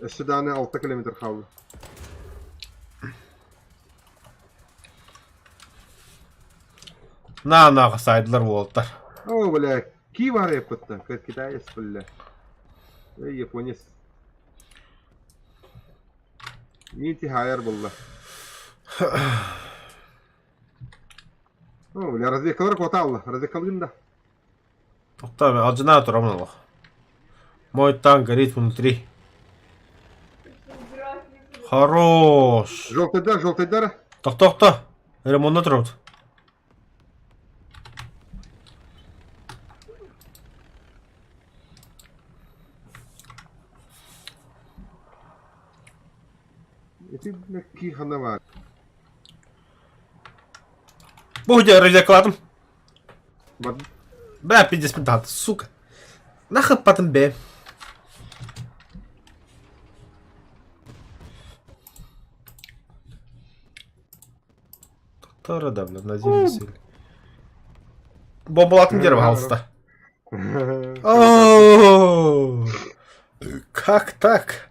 Өссө даҕаны 6 километр хаалла.
На на сайдылар уолтар.
О, бля, ки бар эппыттан, китаец, бля. Эй, японец. Нити хайар булла. О, бля, разведкалар куотаалла, разведкалыын да.
Тоқтаа, алдьанаа турамын олох. Мой танк горит внутри. Хорош.
Желтыйдар, желтыйдар.
Тохто-тохто. Ремонтна турабыт.
Ити бля, ки хана бар.
Бу дьэ разведкалаатым.
Бар
Бля, пиздец ментат, сука. Нахуй потом бе. Тора да, бля, на землю сели. Бомбалатын дерево халста. О, Как так?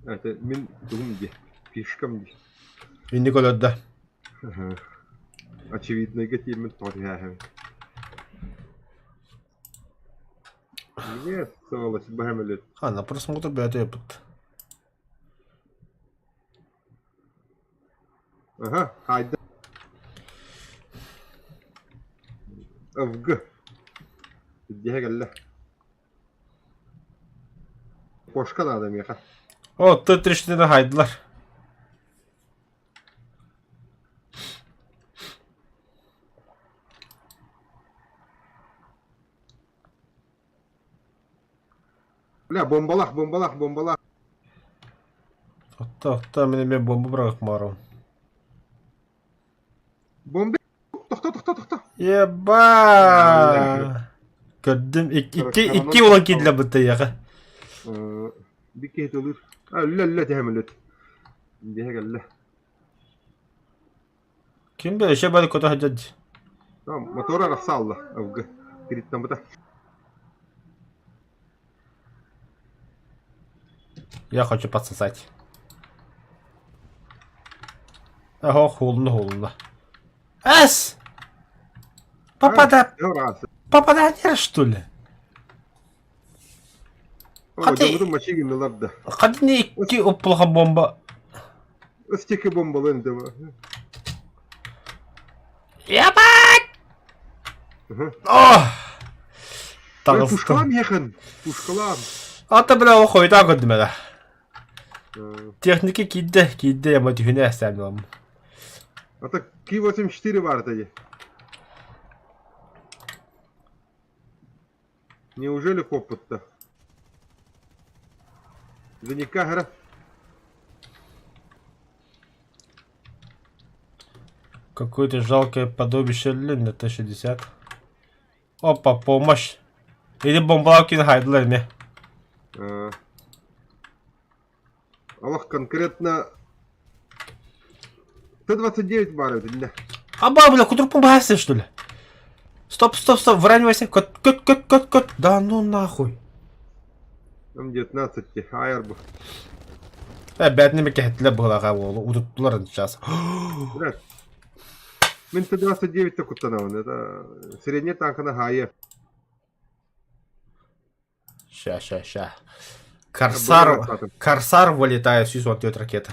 Это мин тугум ди, фишкам ди.
Инник өлөрдө.
Очевидныйга тиийммит тоҕо түһээһэбин. Нет, сволочь, баһым
Ханна просмотр бэйэтэ ыппыт.
Ага, хайда. ФГ. Ирдиһэ кэллэ. Кошка наада миэхэ.
О, Т-34 хайдылар.
Бля, бомбалах, бомбалах, бомбалах.
Отто, отто, мин эмиэ бомба бырахмаарым.
Бомба. Тохто, тохто, тохто.
Еба! Көрдүм, икки, икки улан киирдилэр быттайыаха.
Бик киһи тылыр. Өллө, өллө, тэһэм өлөт. Диэһэ кэллэ.
Ким да еще бары көтө сылдьар дии.
Мотора арахса алла, ФГ. Тириттаммыта.
Я хочу подсосать. Ого, холодно, холодно. Эс! Попада... Попадание, что ли?
Хаты... Мачигин да.
Хаты икки уплаха бомба.
Стики бомбалын да.
Ебать! О! Таҕыстым.
Пушкалаам иэхэн. Пушкалаам.
Ата бля ол хойутаан көрдүм эрэ. Техника киирдэ, киирдэ яма түһүнэ эстээн ылам.
Ата Ки-84 бар ди. Неужели коппутта? Зеника хара.
Какое-то жалкое подобище на Т-60. Опа, помощь. Или бомбалкин хайдылар ме.
Аллах конкретно Т-29 баар эбит
Аба, бля, кудурпун баһасың, что ли? Стоп, стоп, стоп, выравнивайся. Кот, кот, кот, кот, кот. Да ну нахуй.
М19 айар бу.
Э, бәтіне кәһеттілер бұлаға ол удуттулар сейчас.
Блядь. Мин Т-29 куттанабын. Это средний танкына хайы.
Ща, ща, ща. Корсар, Корсар вылетает, 144 ракета.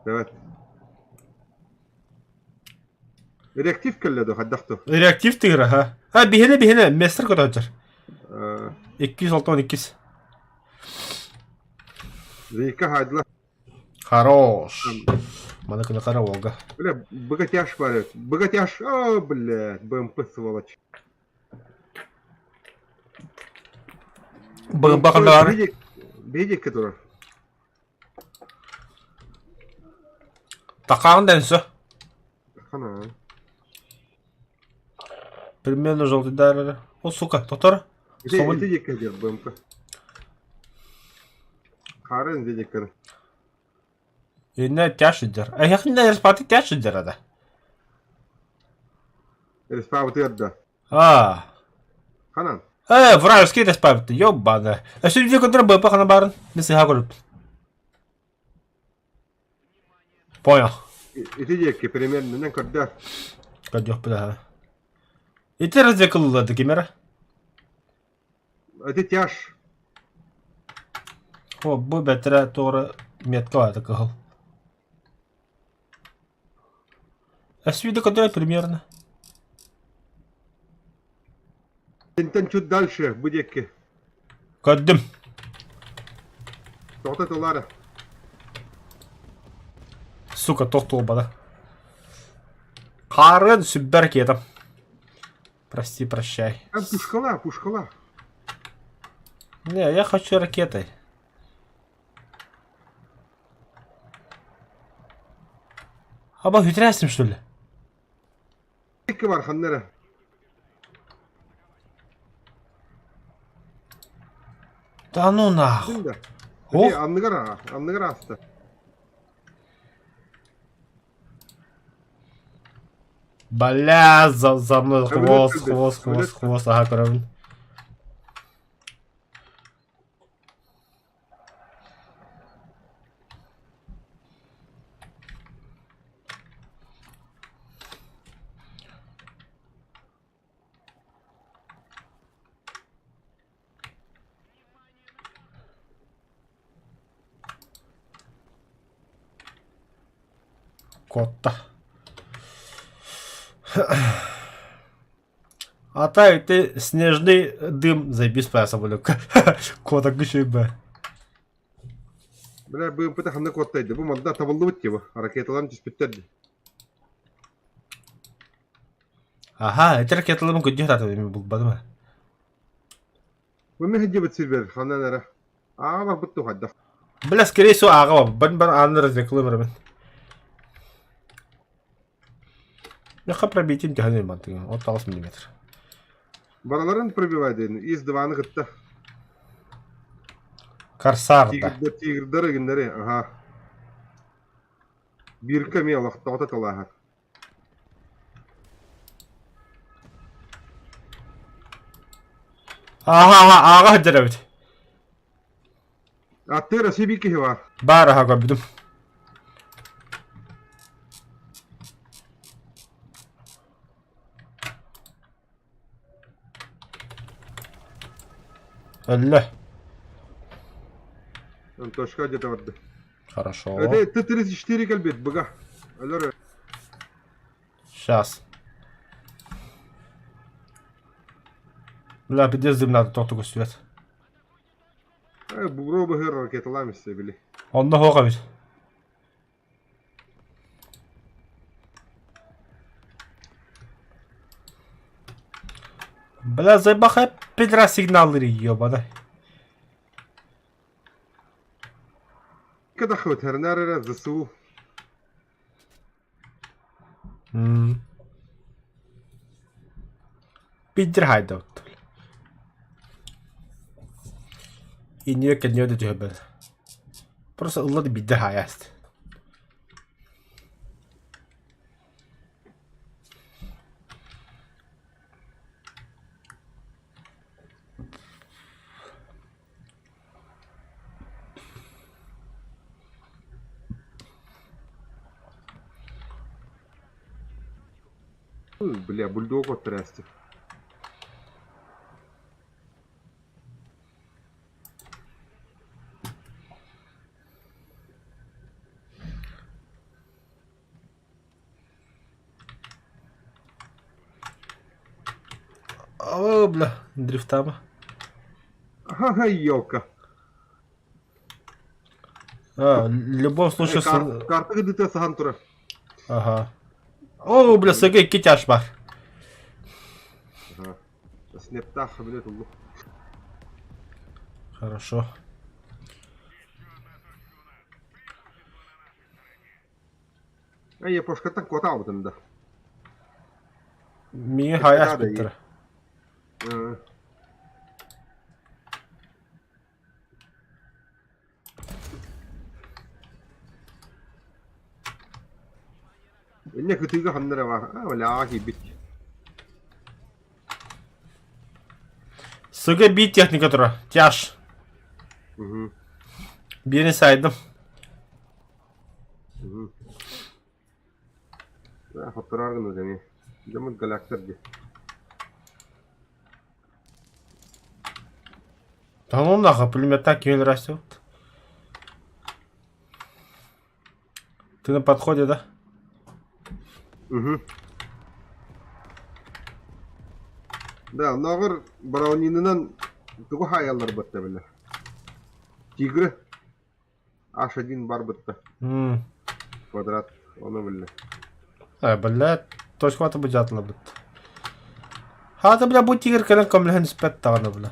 Давай. Реактив кэллэ доо хайдах доо?
Реактив тыгыра, ха. А, биһиэнэ, биһиэнэ, местер көтөөччөр. 262.
Зейка хайдыла.
Хорош. Маны кына кара Волга.
Бля, богатяш бар. Богатяш. О, блядь, БМП сволочь.
БМП хандар.
Бедик, который.
Такаан дэнсө.
Хана.
Примерно желтый дар. О, сука, тотор.
Это дикая БМП. Харын дедиккер.
Инне тяж идер. А я не респаты тяж идер ада.
Респабыт да.
А.
Ханан.
Э, вражеский респабыт, ёбана. А что видео контр БП хана барын? Мен сыха көрүп. Понял.
Ити диэки примерно нен көрдөр.
Көрдөх бля. Ити развекылылады кемера.
Ити тяж.
О, бу бәтірә тоғры метка бар кыһыл. Әсвиді көтөрө примерно.
Сентен чуть дальше бу диэки.
Көрдүм.
Тоҕото тулара.
Сука, тохтуолбата. Харын сүббэр кетом. Прости, прощай.
А пушкала, пушкала.
Не, я хочу ракетой. Аба, хүтірәсім, что ли?
Икки бар ханнара.
Да ну нахуй.
Да.
Ох.
Анныгар, анныгар аста.
Бля, за, за мной хвост,
Самолет
хвост,
самолет.
хвост, хвост, ага, көрөбүн. Куотта. А так ты снежный дым заебись по самолетка. Кота күшейбе.
Бля, БМП ханна куоттайды. Бу манда табыллыбыт тиба. Ракеталарын түспүттэр.
Ага, эти ракеталарын көддү хататы мен булбадым.
Бу мен дебит сирбер ханнан ара. Ага бар бутту хадда.
Бля, скорее всего, ага, бан бан аны развеклым мен. Яха пробитим тихоны мантыгын. 36 миллиметр.
Бараларын пробивайды. Из дваны гытта.
Корсар да.
Тигрдер, тигрдер гиннери. Ага. Бирка мелах тота талаха.
Ага, ага, ага, деребит.
А ты Россия бики бар.
Бар ага көбүдүм. Өллө.
Антошка где-то барда.
Хорошо.
Это Т-34 кэлбит, быга. Өлөр.
Сейчас. Бля, пиздец дым надо, тохтугу свет.
Э, бугро быһыр ракеталаам истэ били.
Онно хоға бит. Бля, заебаха пидра сигналлары ебана.
Кадах ветеринар ЗСУ.
Пидер хайдаут. Инниэ кэнниэ да түһэрбэт. Просто ылла да биирдэ хаайааст.
Бля, бульдог отрясти.
О, бля, дрифтама.
Ага, елка.
А, в любом случае...
Карта где-то сахан тура.
Ага. О, бля, сыгы китяш бар.
Ага. Снептах, блядь, улу.
Хорошо.
Эй, я пошкаттан куотаабытым да.
Миигин хайа аспыттара.
Инне кытыыга ханна эрэ баар. Аа, бля, киирбит.
Сыга биир техника турар. Тяж.
Угу.
Биирин сайдым.
Угу. Хоттороор гына эмиэ. Дьоммут галяктар дии.
Да ну нахуй, пулемета киһи растет. Ты на подходе, да?
Угу. Да, оннооҕор браунинынан тугу хаайаллар бытта бile. Тигры H1 бар бытта.
М.
Квадрат, ону биллэ.
Э, блядь, точкалата быдьаатыларбыт. Хаата, бля, бу тигр кэлэн көмөлөһөн испэт даҕаны, бля.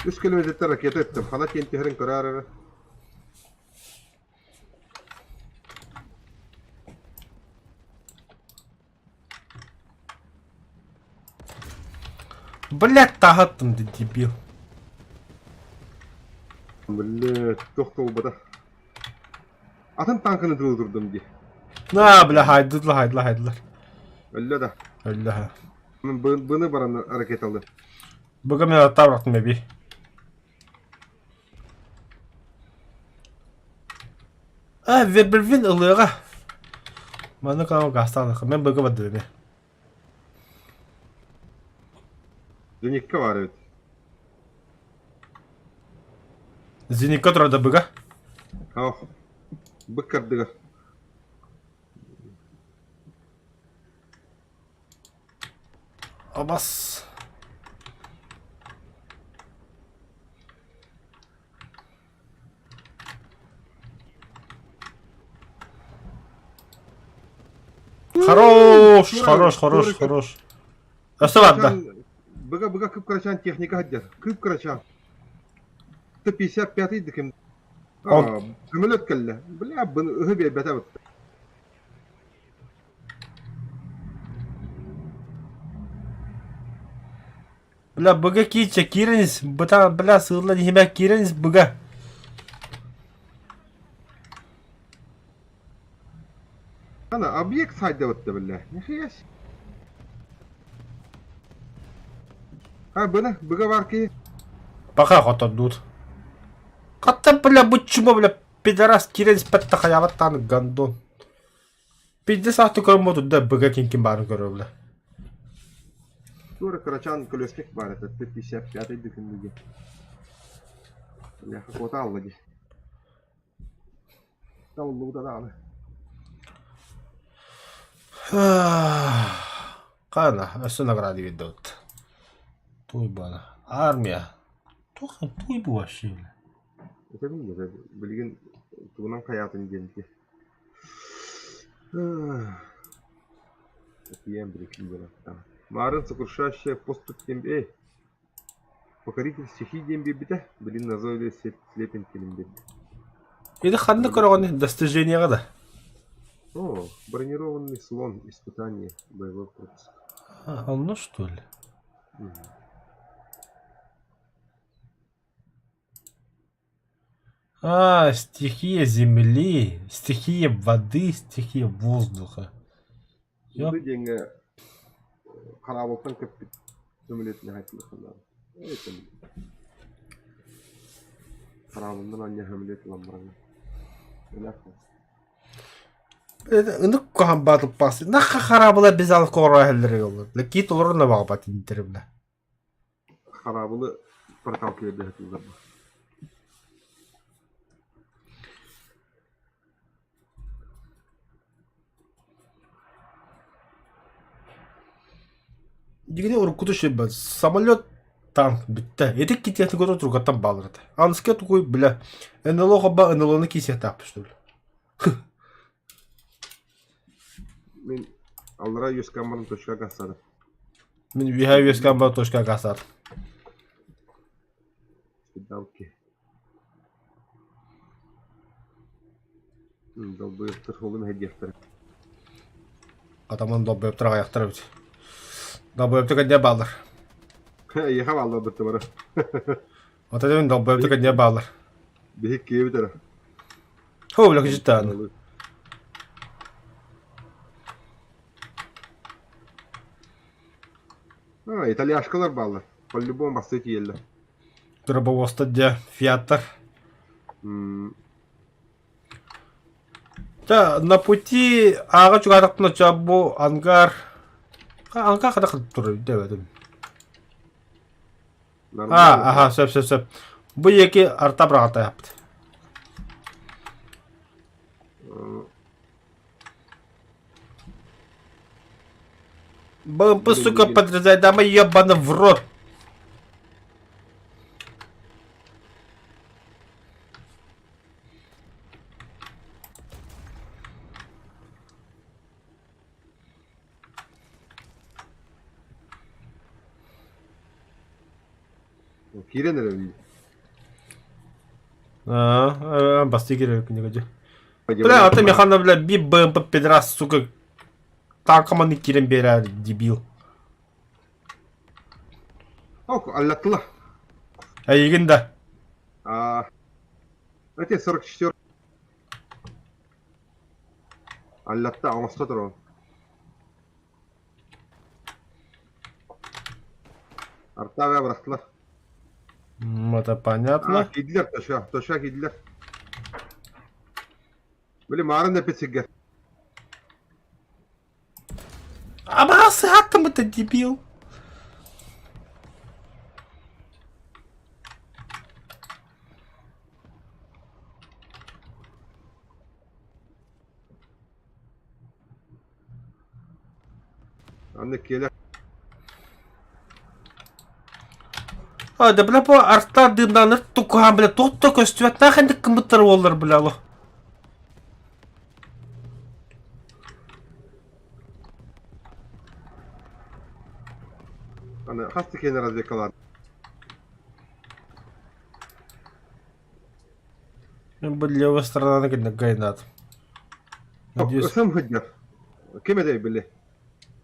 Үс километртэн ракета ыттым. Хана тиэн түһэрин көрөөр эрэ.
Блядь, таһаттым, ты дебил.
Блядь, туох туолбата. Атын танканы тылы турдум дии.
На, бля, хайдыдылар, хайдылар, хайдылар.
Өллө да.
Өллө, ха.
Быны баран ракеталы.
Бүгін мен аттап бырахтым эби. А, Вербельвин ылыаҕа. Маннык кылаама гаастаах Мен быга бардым эми.
Зеникка баар эбит.
Зеникка турар да быга.
Ох, бык кардыгар.
Абас. Хорош, хорош, хорош, хорош. Өссө барда.
Быга быга кып-кырачаан техника сылдьар. Кып-кырачаан. 155 диким. Көмөлөт кэллэ. Бля, ыһы биэрбэтэ бытта.
Бля, быга киирчэ, киирэн ис. Быта, бля, сыыллан иһимэ, киирэн ис, быга.
Ана, объект сайдабытта, бля. Нихуя себе. А, бына, быга бар киһи.
Пока хотордуут. Хатта, бля, бу чмо, бля, пидорас киирэн испэт да хайаабат даҕаны гандон. Пиздец аахты көрөн буолтун да быга ким-ким баарын көрөр, бля.
Туора кырачаан колесник баар этэ, Т-55 дүкүннүгэ. Бляха, куота алла дии. Табыллыбыта даҕаны.
Хана, өссө награда биэрдибит. Туй бана. Армия. Туох туй бу вообще?
Этэбин да, билигин тугунан хайаатын диэн ити. Этиэм бирикиибэлэттаҕа. Марын сокрушающая поступь диэн эй, покоритель стихий диэн биэрбитэ, билин назойливый слепень кэлин биэрдэ.
Или ханна көрөҕүн достижениеҕа да?
О, бронированный слон, испытание, боевой пропуск.
А, онно что ли?
Мгм.
А, стихия земли, стихия воды, стихия воздуха. Ёп.
Воды диэҥҥэ хараабылтан көппүт сөмөлүөтүнэ хайдыаххын наада. Этим хараабылынан анньа сөмөлүөт ылан бараҥҥын.
Ынык куһаҕан баатылпаас. Нахха хараабыла без алкогола иһэллэр олор. Киит олорон да баҕабат интер бля.
Хараабылы проталкивать сатыыллар бу.
Дигини уруккуту шиббат. Самолет танк бүттэ. Ити китиэтин көрө тургаттан баалар этэ. Анска тугуй бля. НЛО хобба НЛОны киисиэхтаахпыт что ли?
Мин аллара үөскээн баран точка гасары.
Мин үөһэ үөскээн баран точка гасар.
Далки. Долбоебтар холун хэдиэхтэрэ.
Атаман долбоебтар аҕайахтар эбит. Долбоебтар кэннэ бааллар.
Эйиэхэ бааллар бытты бары.
Ата дебин долбоебтар кэннэ бааллар.
Биһик киэбит эрэ.
Хо бля кыжыттааны.
А, итальяшкалар бааллар. По-любому бастыы тиийэллэр.
Дробовозтар дьэ, фиаттар. Та на пути ааҕа чугаатахпына ча бу ангар ангар хата турар дэбэтим. А, аха, сөп, сөп, сөп. Бу екі арта быраҕатайаппыт. БМП, сука, подрезай, дама ебана в рот.
Киирэн эрэбин.
Аа, бастыы киирэр күнүгэ дьэ. Бля, ата механа, бля, би БМП пидорас, сука, танкаманы киирэн биэрээр, дебил.
Ок, аллаттыла.
Эйигин да.
А, эти 44 Аллатта оҥосто турабын. Артаҕа бырахтылар.
Это понятно.
А, киирдилэр Тоша, Тоша киирдилэр. Били маарын да сиргэ.
Абаас атом это дебил.
Анна киэлэ.
А, да бля, по арта дымнаныр тукаан, бля, тот то көстүбэт нахэнdik кымыттар уоллар, бля, алло.
Аны хас тикиэнэ разведкалаан.
Бу левая сторона кэннэ гайнат. Надеюсь.
Ысым сылдьар. Ким этэй били?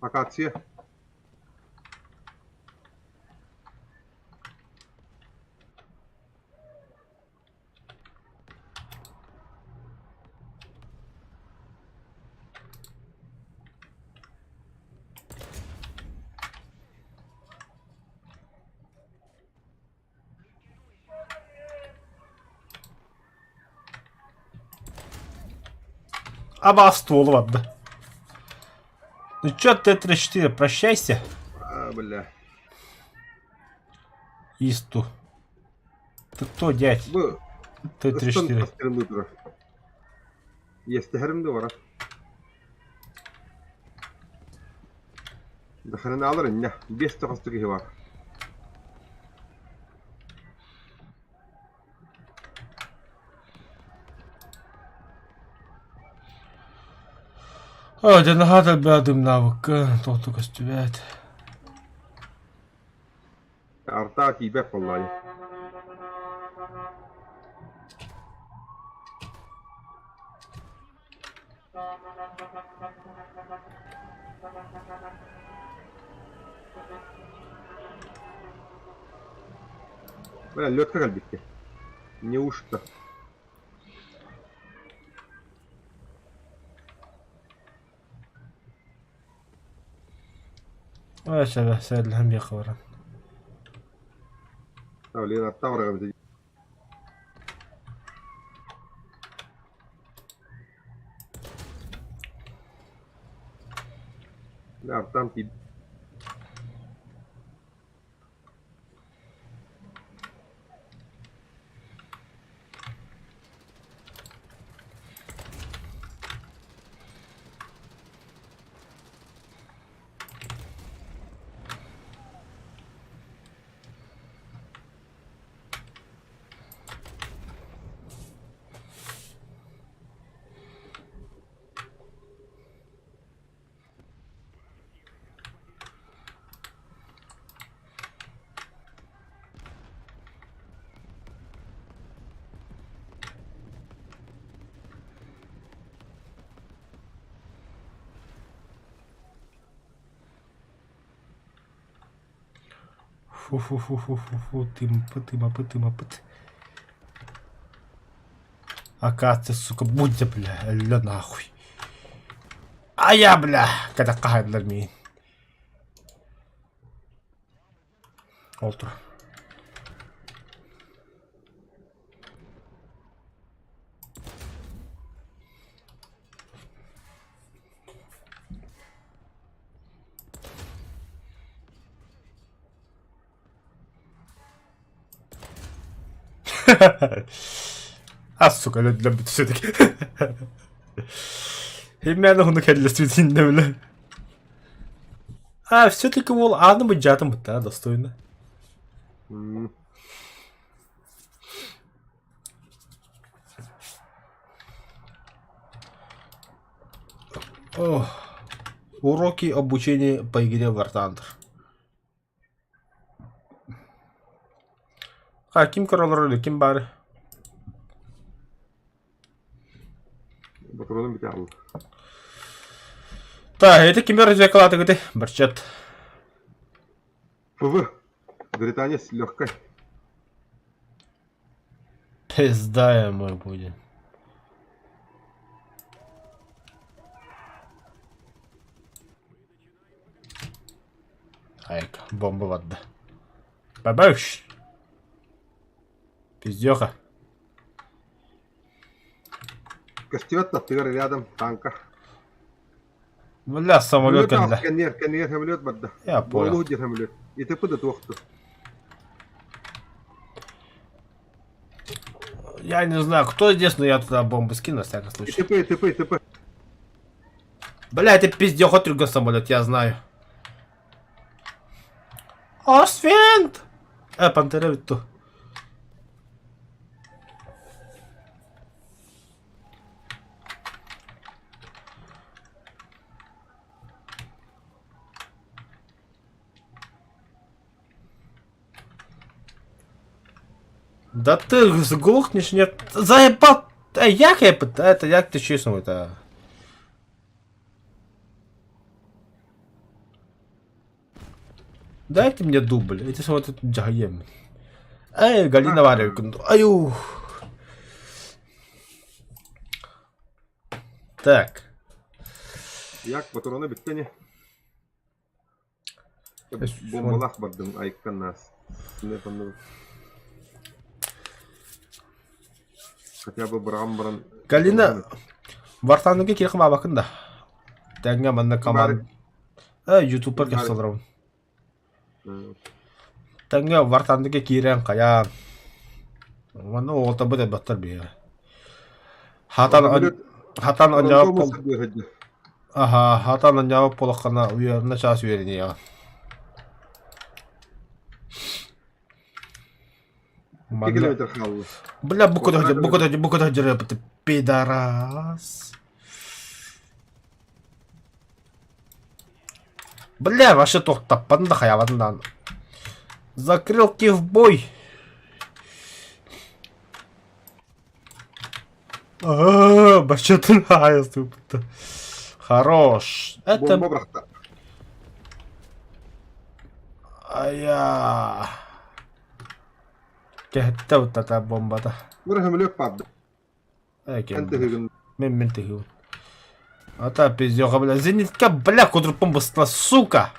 Акация.
Аба ствол барда. Ну чё, Т-34, прощайся.
А, бля.
Исту. Ты кто, дядь?
Бу ыстан
Т-34.
стрелы турар. Иэстэһэрим да барар. Даханаалар инньэ. Биэс да хосту киһи бар.
Оо, дьэ наһаа да элбэх дымнаабыккын, тоҕо көстүбэт.
Артаа тиийбэт буоллаҕа. Бля, лётка кэлбиккэ. Неужто?
Оо, сөбө, сэллэһэн биэххэ баран.
Блин, аттаа барар Артам тиийбит.
Фу-фу-фу-фу-фу-фу, тымапыт, тымапыт, тымапыт. Акация, сука, будь бля, өллө нахуй. Айа, бля, кэтэххэ хаһайлар миин. Ол тур. А, сука, өлөдүлэр бүтүсүдик. Именно уну кэллэспитин бile. А, все-таки ол ааны быдьаатым бытта, достойно. Ох. Уроки обучения по игре War Thunder. А, ким көрөлөр өлө, ким баары?
Ботуруонум бүтэ хаалла.
Так, это кимер развекалаатыгыты? Барчат.
ФВ. Британец легкой.
Пизда мой будет. Айка, бомба вадда. Бабаш! Пиздеха.
Көстүбэт аттыгар рядом танка.
Бля, самолет кэллэ.
Кэнниэр, кэнниэр самолет барда.
Я понял.
Буолуһу диир самолет. ИТП да туохту.
Я не знаю, кто здесь, но я туда бомбы скину, на всякий случай.
ИТП, ИТП, ИТП.
Бля, это пиздеха другой самолет, я знаю. Освент! Пантера ведь ту. Да ты сглохнешь, нет. Заебал! Як я это як ты честно это. Дайте мне дубль. Эти вот это джаем. Эй, Галина Варевна. Аю. Так.
Як патрона бүттэ ини. Бомбалаах бардым айккан нас. Хотя бы быраҕан баран
Галина Вартаныга киирэх маабакын да. Тэҥҥэ манна команд. Ютубер кэпсэлэрин. Тэҥҥэ Вартандыга киирэн хайаан. Манна оҕолторбут элбэхтэр биһиэхэ. Хатан хатан онньообут Аха, хатан онньообут буоллаххына уйарына чаас үөрэниэҕин. Манна Бля, бу куда бу куда бу куда дьарыппыт пидорас. Бля, вообще тохтоппатын да хайаабатын даҕаны. Закрылки в бой. А, бачатын аайы Хорош. Это...
Бомба бырахта.
Ая. Кэһэттэ утата бомбата.
Бу сөмөлүөт барды. Эн тыһыгын.
Мен мен тыһыгын. Ата пиздеха, бля. Зенитка, бля, кудруппун быстла, сука!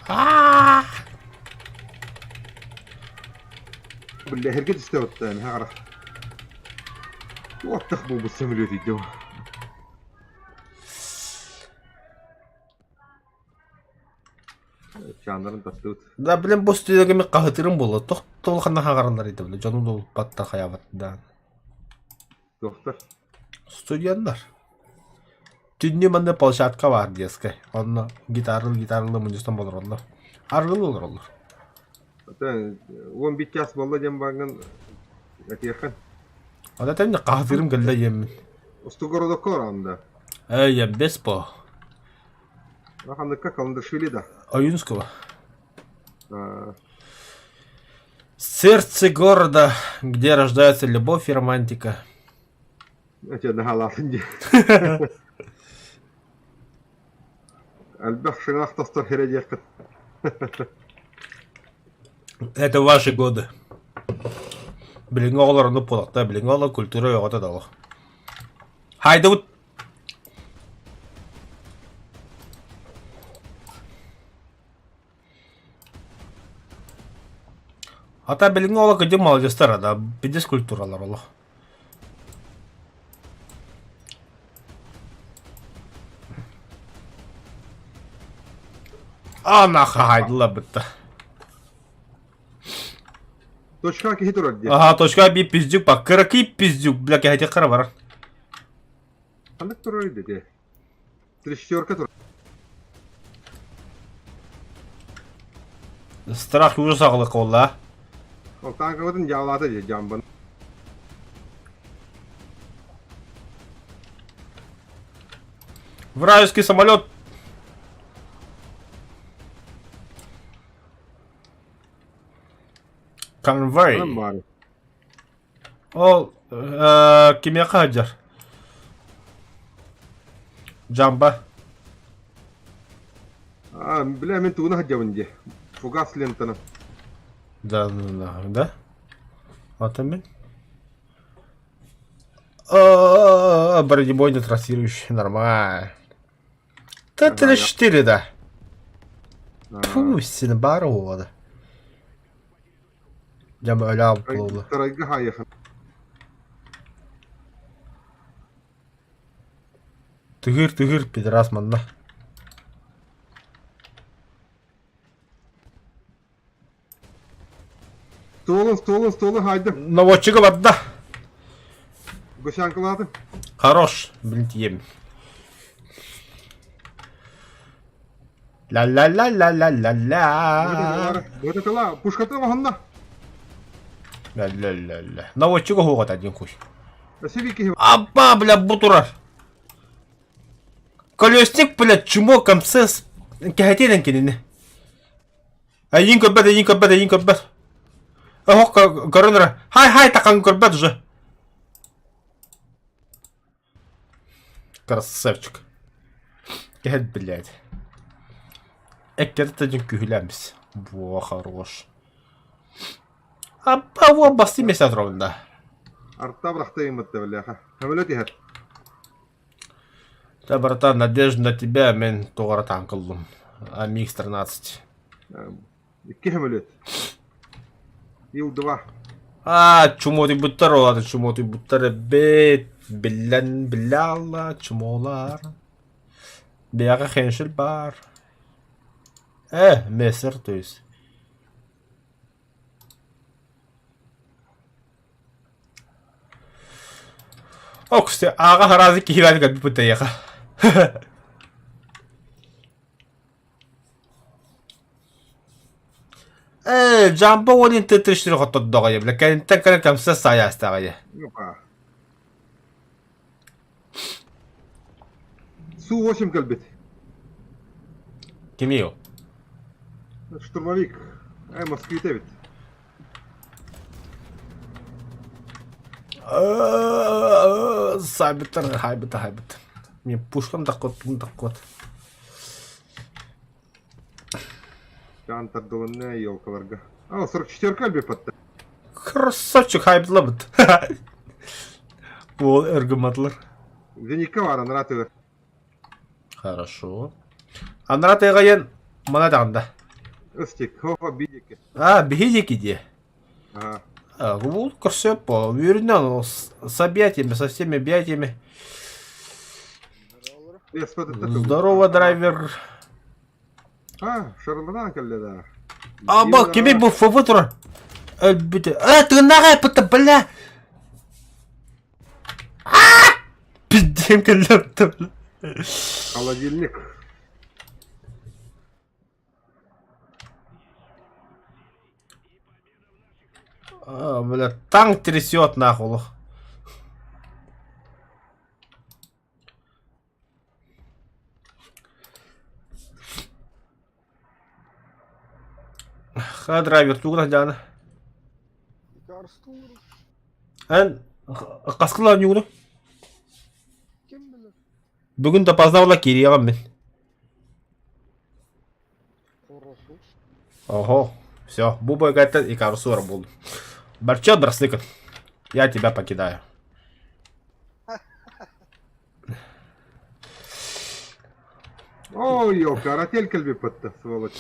А!
Бля, эргэ түстэ отта, миһа Туох буолбут сөмөлүөт идео. Чааннарын тастыбыт.
Да, блин, бу студияга мен хаһытырым буолла. Тох толханна хагаралар ити, бля. Дьону долуппатта хайабат да.
Туохтар?
Студеннар. Түннү манна площадка бар детскай. Онно гитаралы гитаралы мунньустан олороллор. Аргылы олороллор.
Уон бит час буолла диэн бааҥҥын этиэххин.
Ата тэнни хаһытырым кэллэ диэммин.
Устугородокко анда.
Эй, я без по.
Ханныкка Каландашвили да.
Оюнского. Сердце города, где рождается любовь и романтика.
Эти наһаалаатын дии. Элбэх шыҥах тостор сирэ диэххит.
Это ваши годы. Билиҥҥи оҕолор оннук буолуохтара, билиҥҥи оҕолор культура бөҕөтө да олох. Хайдыбыт Ата билиҥҥи оҕолор кырдьык маладьыастар да, пиздец культуралар олох. А нахайдылар бытта.
Точка киһи турар дии.
Ага, точка би пиздюк ба, кыракый пиздюк, бля, кэһэтиэххэ эрэ барар.
Ханнык турар дии? Трещерка турар.
Страх ужас аҕылык буолла.
Ол танкабытын дьаалаата дии дьамбын.
Вражеский самолет. Конвой.
Баар.
Ол э, кимиэхэ сылдьар? Жамба.
А, бля, мин тугуна сылдьабын дии. Фугас лентаны.
Да, да, да. Ата мин. А, бронебойный трассирующий, нормально. Т-34, да. Пусть син баар уода. Дьэ өлөөн буолла.
Тарайга хаайыхан.
Тыгыр, тыгыр, пидорас манна.
Столун, столун, столун хаайдым.
Наводчига барда.
Гусянкалаатым.
Хорош, блин, тием. Ла-ла-ла-ла-ла-ла-ла.
Вот это ла, пушкатын оһонно.
Ла-ла-ла-ла. Наводчига хугат один хуй.
Спасибо,
Апа, бля, бу турар. Колесник, блядь, чмо, комсес. Кэһэтиэн кинини. Эйиин көрбөт, эйиин көрбөт, эйиин көрбөт. Оһох көрөн эрэ. Хай, хай, такан көрбөт уже. Красавчик. Кэһэт, блядь. Эккирэтэ дьин күһүлээмис. Во, хорош. Аппа, во, басты месте отровында.
Арта бырахтайыммытта бэлэхэ. Самолет иһэр.
Да, братан, надежда на тебя, мен тоҕо танкыллым. АМХ-13.
Икки самолет. Ил-2.
А, чумотуйбуттар олар, чумотуйбуттар эбит. Биллэн биллэ чумолар. Бэйэҕэ хеншил бар. Э, мессер, то есть. Оксе, ааҕа хараазы киһи баар кэлбит эйиэхэ. Ээ, Джамбо уонин тыттырыштыры хоттордоҕо бля, кэнниттэн кэлэн кэмсэ саайаастаҕа
Опа. Су-8 кэлбит.
Кимий ол?
Штурмовик. Москвита эбит.
Саайбыттар, хаайбыт, хаайбыт. Мне пушкам такот, тун такот.
Чаан тардылынна елкаларга. А, 44-ка альбепатта.
Красавчик хайбытлабыт. Ол ыргыматылар.
Зенитка бар, анараа тыгар.
Хорошо. Анараа тыга ен мана даҕанда.
Ыстик, хо бидики.
А, биһидики дии.
Ага.
А, бұл көрсөп, үйрінен с объятиями, со всеми объятиями. Здорово, драйвер.
А, шарлатан кэллэ да.
Аба, кими бу ФВ турар. Өлбүтэ. А, тыыннаах айпыта, бля! Пиздем кэллэптэ, бля.
Холодильник.
А, бля, танк трясет нахуй. Лох. Ха, драйвер, тугунах дьаана. Эн хаскыла ньугуну? Бүгүн да познавла кириэҕим мин. Ого, все, бу бойгаттан Икарусу буолдум. Барча браслыкын. Я тебя покидаю.
Ой, елка, ратель кэлбиппатта, сволочь.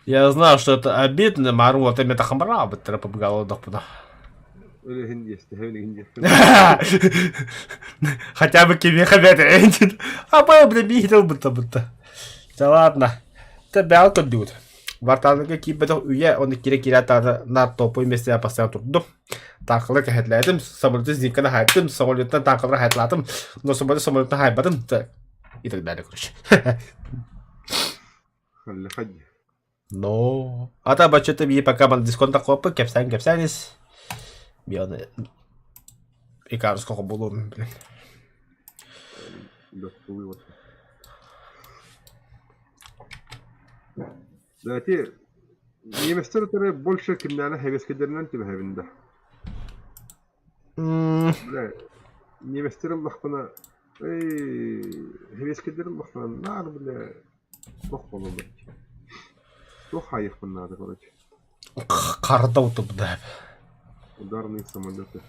Я знаю, что это обидно, Мару, вот это хамра, бытыра побегала допуда. Хотя бы кимиэхэ бэт А бля биһител бытта бытта. Да ладно. Тэ бэҕэ көрдүгүт. Вартаныга киирбэтэх үйэ оны кире-кире тары нар топой месте постоянно турдум. Танкалар кэһэтлээтим, самолеты зниканы хайттым, самолеттан танкалары хайтлаатым, но самолет самолеттан хайбатым. И так далее, короче. Но. Ата бачыты бии пока ман дисконта копы, кэпсээн кэпсээнис. Бионы Икарус булуум, блин.
Знаете, немецтер өтөрө больше кимнээнэ хэбэскэдэринэн түбэһэбин да. Бля, немецтер ыллахпына, эй, хэбэскэдэр ыллахпына, наар, бля, туох буолаллар. Туох хаайыахпын наада, короче.
Харда утубда.
Ударные самолеты.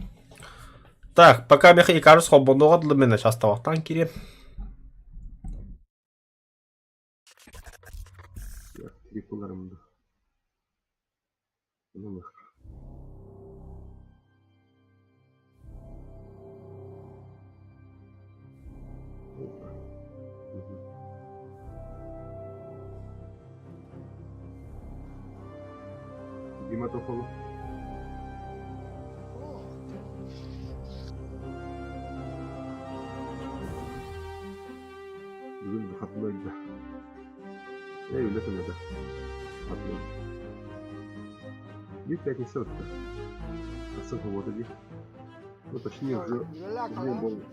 Так, пока меха Икарус холбонуга дылы мен частабактан кириэм.
Трипларым да. Ну, Дима Тохолу. Бүгүн выходной да. Эй, үлэ күнэ да. Выходной. Биир пятница отта. Тахсан суббота дии. Ну, точнее, уже уже буолла.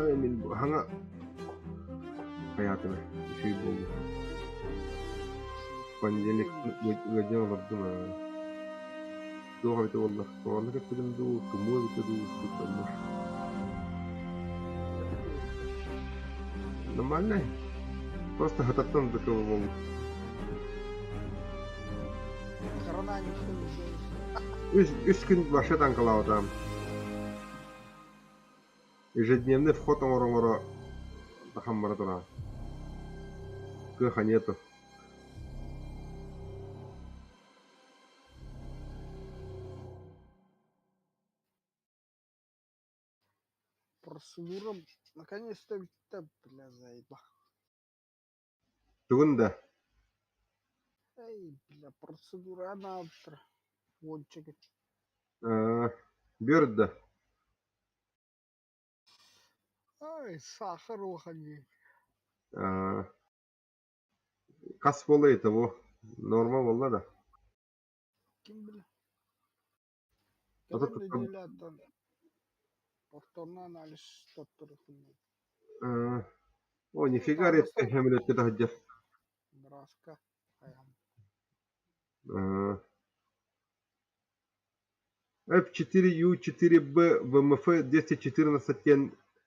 Ай, мин хаҥа хайаатына үчүгэй буолла. Понедельник ыалдьан олордум аа. Туох эбитэ буолла, куһаҕаннык эппитим дуу, тумуу эбитэ дуу, сыттаннар. Нормальный. Просто хататтан такого буолла. Үс, үс күн вообще таҥкалаабатаҕым. Ежедневный вход оҥоро-оҥоро тахаммара тураҕын. Кыаха нету.
Процедура наконец-то бля заеба.
Тугун да?
Эй, бля, процедура она утро. Вончик.
Э, Бүөр да?
Ой, сахар улахан дии.
Аа, хас буолла итого? Норма буолла да?
Ким билэр.
Ото
Кэлэр
туттар
нэдиэлэ оттон повторно анализ туттарыахпын
Аа, о,
Ну,
нифига редко
таһырдьа
сөмөлүөткэ таһырдьа.
Бырааска хайаан.
Аа, F4U4B ВМФ 214 диэн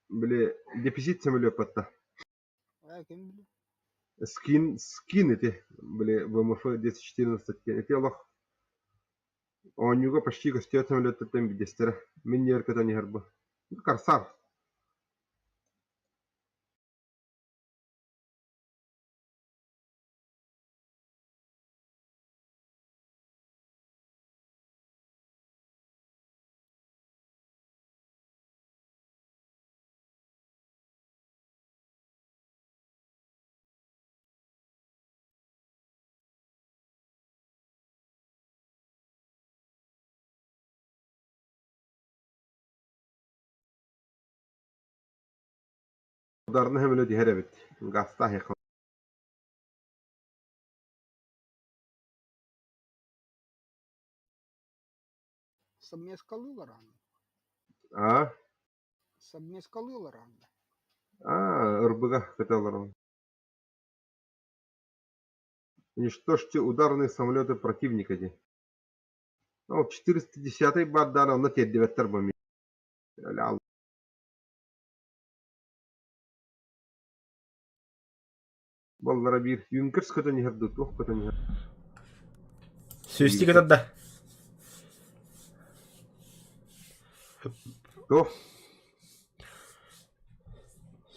били дефицит сөмөлүөппэттэ.
Ээ, ким билэр?
Скин, скин ити, били ВМФ 214 диэн. Ити олох оонньууга почти көстүбэт сөмөлүөттэртэн биирдэстэрэ. Мин ньиэр көтөн иһэр бу. Корсар. Ударны сөмөлүөт иһэр эбит. Газтаах иһэ.
Совмескалыы бараҕын?
Аа?
Совмескалыы бараҕын да?
Аа, ырбыга көтө олоробун. Уничтожьте ударные самолеты противника дии. Ол 410-й баардаан онно тиэрдибэттэр бу Баллара биир Юнкерс көтөн иһэр дуу, туох көтөн иһэр?
Сүүстүү көтөр да.
Туох?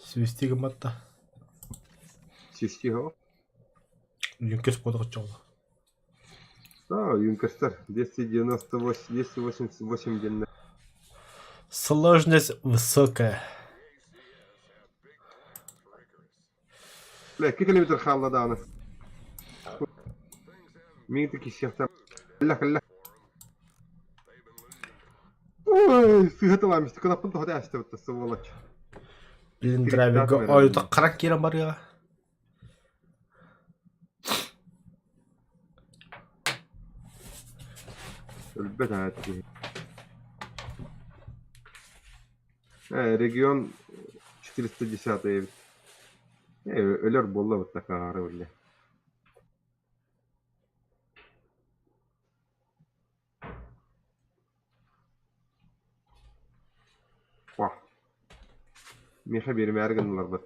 Сүүстүү гыммат да.
Сүүстүү һоо?
Юнкерс буолуох оччоҕуна.
Да, Юнкерстар 298, 288 диэннэр.
Сложность высокая.
Бля, 2 километр хаалла даҕаны. Миигин киһиэхтэр. Кэллэ, кэллэ. Ой, сыыһа тылаам исти кынаппын тоҕо ээстэбит сволочь.
Блин, драйверга ойута харах киирэн барыаҕа.
Өлбөт аат киһи. Э, регион 410 эбит. Э, өлөр буолла бытта хаары биллэ. Wah. Миэхэ биэримээри гынныларбыт.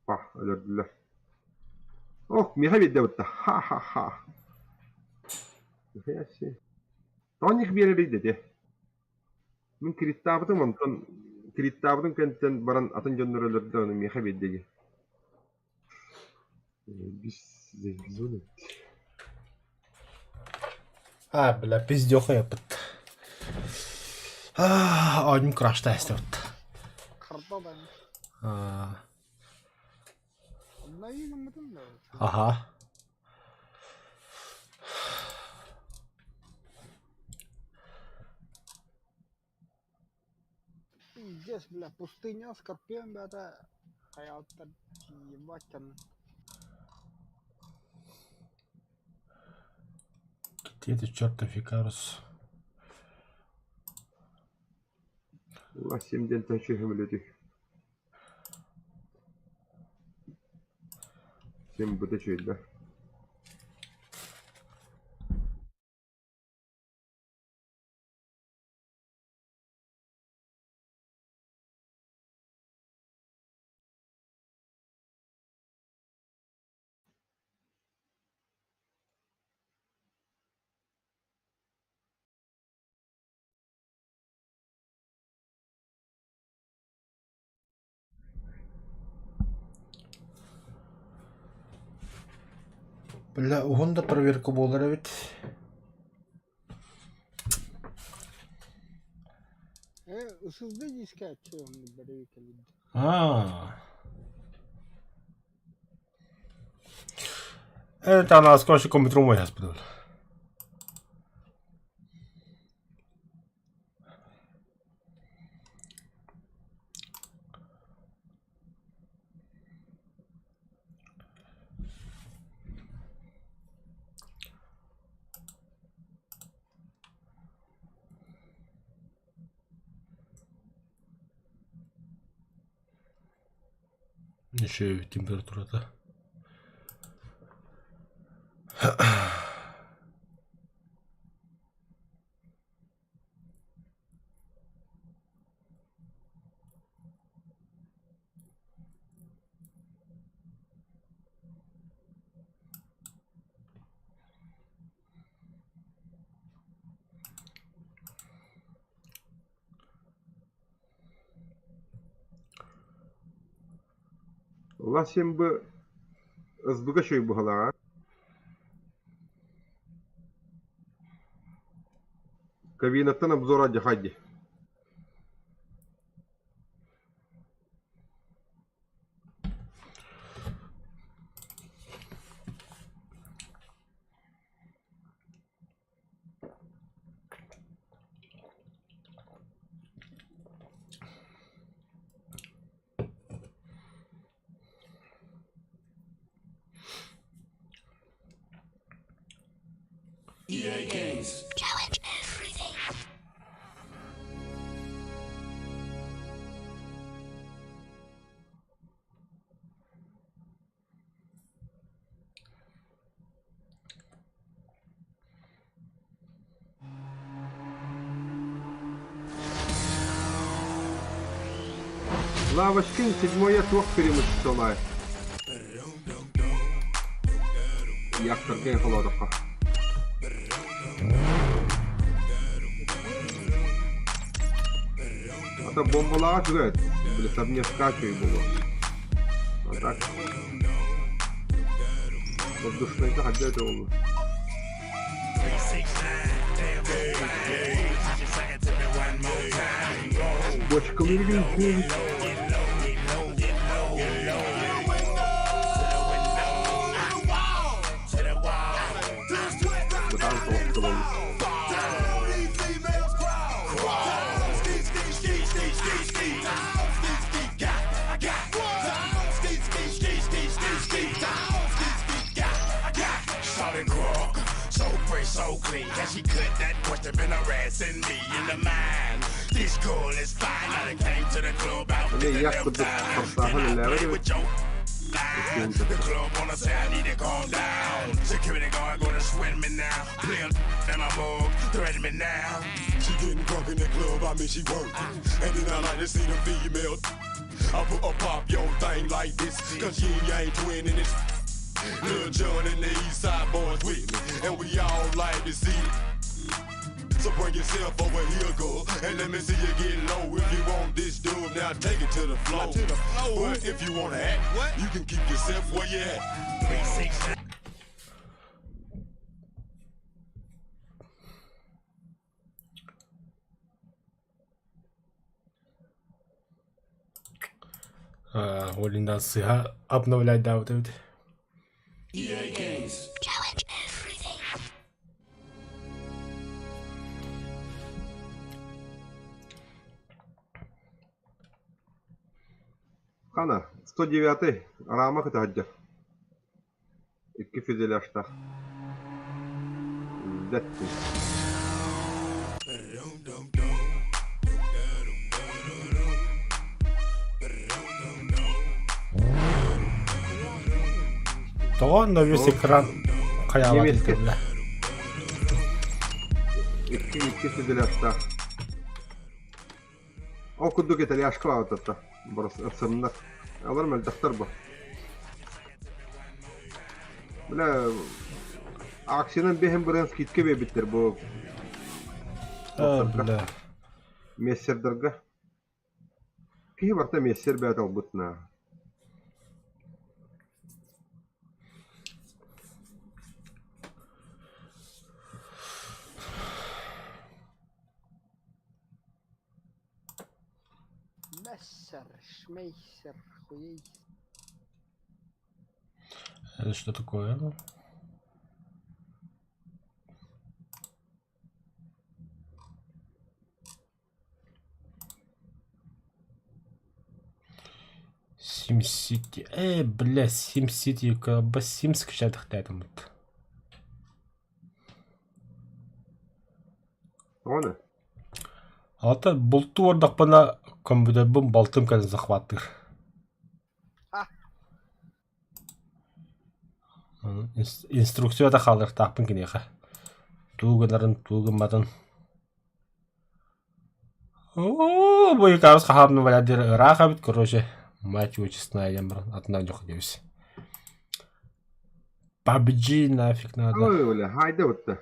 Пах, өлөрдүлэр. Ох, миэхэ биэрдэ бытта. Ха-ха-ха. Тоник биэрэрий дэтэ. Мин криттаабытым онтон криттаабытым кэнниттэн баран атын дьоннор өлөрдө ону миэхэ биэрдэ дии. Бис
А, бля, пиздёха япыт. А, оонньуум крашта эстебит.
Харда да.
А,
Обнови гыммытын да.
Аха.
Пиздец, бля, пустыня, скорпион, бята. Хайааттар, ебать он.
Где ты, чертов Икарус?
Сем диэн төһө Сем быта үчүгэй да.
Бля, уһун да проверка буолар эбит.
Э, ысызды дискәче оны бәрі кэлбит.
Аа. Это она сколько компьютер мой господи. Еще и температура-то.
Ласим бы СБГ чөй быһалаҕа. Кабинаттан обзор адьахайди. Лавочкин седьмое туох преимуществолай. Якторген холодохо. А то бомбалаҕа үчүгэй, били совместка үчүгэй буолуо. А так воздушнайга хаддьа этэ буолуо. Бочкалыыр Бытаан соҕус буолбут. Эмиэ ыйаах курдук хамсааһын үлэлээбэт эбит. Иккиэн тахса.
Олиндан сыһа обновлять да вот эбит.
Хана, 109-й рама кытаһаддьар. Икки фюзеляжтаах. Дэттин.
Тоҕо на весь экран хайаабат
Немецкий.
этиллэ.
Икки икки фюзеляжтаах. Ол курдук итальяшка баабытатта. Борос ыксымнар. Алар мөлтөхтөр бу. Бля, акциянан бэһин быран скидка биэрбиттэр бу
Бля.
мессердарга. Киһи барыта мессер бэйэтэ ылбыт на.
Мессер, шмейсер, хуей.
Это что такое? SimCity. Бля, SimCity, Sims кыччатыхтаатыммыт.
Ону.
Ата бултуу ордохпуна компьютербын балтым кэлэн захваттыыр. Инструкция да хаалыахтаахпын киниэхэ. Тугу гынарын, тугу гымматын. Оо, бу икарус хаһаабын валядыр ыраах эбит, короче, мать его честная диэн баран атынан дьох диэбис. PUBG нафиг надо.
Ой, бля, хайда бутта.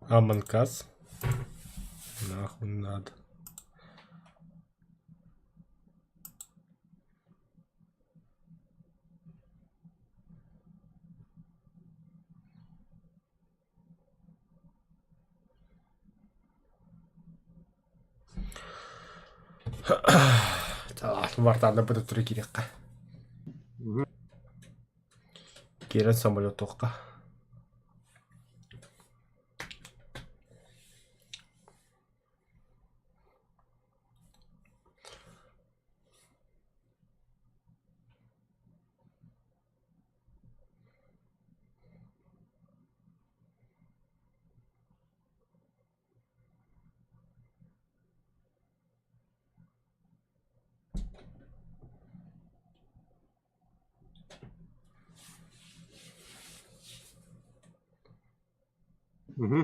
Among Us. Нахуй надо. Вартаана быта туры кириэххэ. Киирэн самолетуохха.
Угу.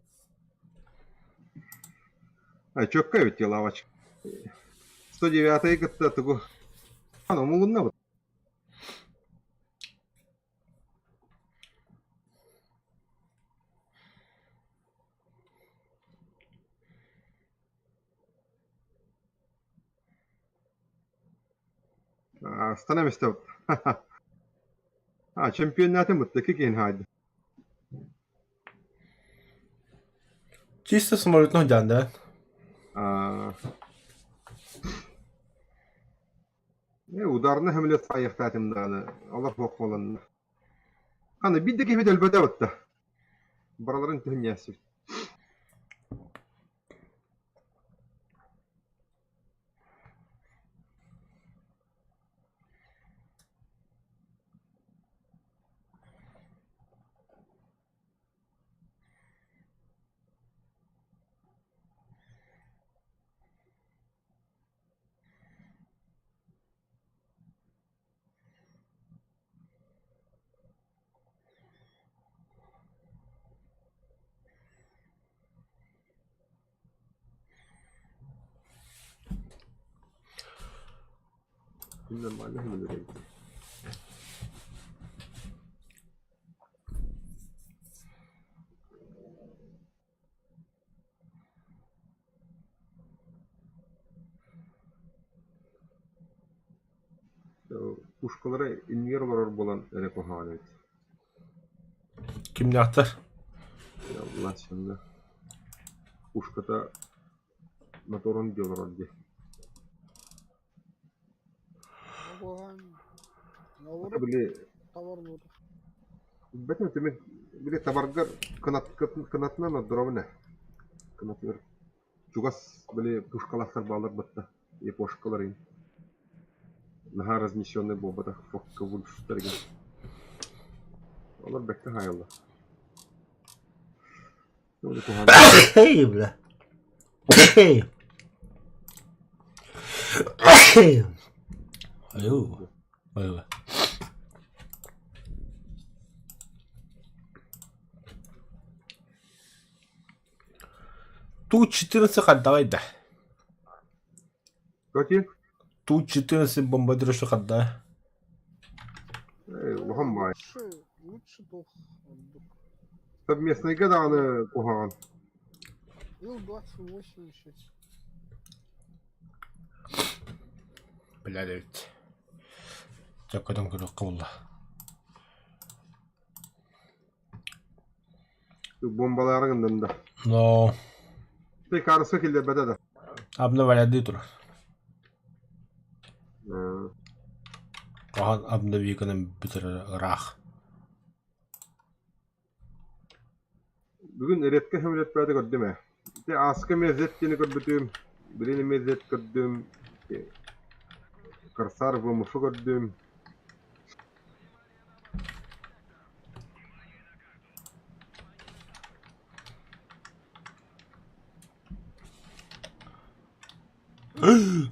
А чөккө эбит лавочка. 109 кытта тугу. Ана мулунна бу. Астана месте. А, чемпионатын бутта кикин хайды.
Чисто самолетно дьаан да?
Ударны самолет сайыхтаатым дааны. Олар суох буоланна. Аны биир да киһи өлбөтө бутта. Бараларын түһүннээсибит. Нормально самолет. Пушкалара иннигэр олорор буолан эрэ куһаҕан эбит.
Кимнээхтэр?
Ялла сынна. Пушката моторун дии олорор дии. Били Бэтим тимир били табаргар кынат кынатынан ордоробун ээ. Кынатыгар чугас били пушкалаахтар баалар батта. Япошкалар иһин. Наһаа разнесенный буолбатах фокка-вульфтар игин. Олор бэккэ хаайаллар.
Эй, бля. Эй. Айуу. Айуу. Ту-14 хаддавай да.
Какие?
Ту-14 бомбардировщик хадда.
Э, улахан баай.
Лучше, лучше дух.
Совместныйга даҕаны куһаҕан.
Ил-28 еще.
Бля, эбит. Чөккөтөн көрүөххэ буолла.
Бомбалаары гынным да.
Но
Ты карыска киллэрбэтэ да.
Абна валядыы турар.
Э,
Хаһан обновиканан бүтэрэ ыраах.
Бүгүн редко сөмөлүөт көрдүм ээ. Ити ааска эмиэ Z диэни көрбүтүм, билин эмиэ Z көрдүм, Корсар ВМФ көрдүм.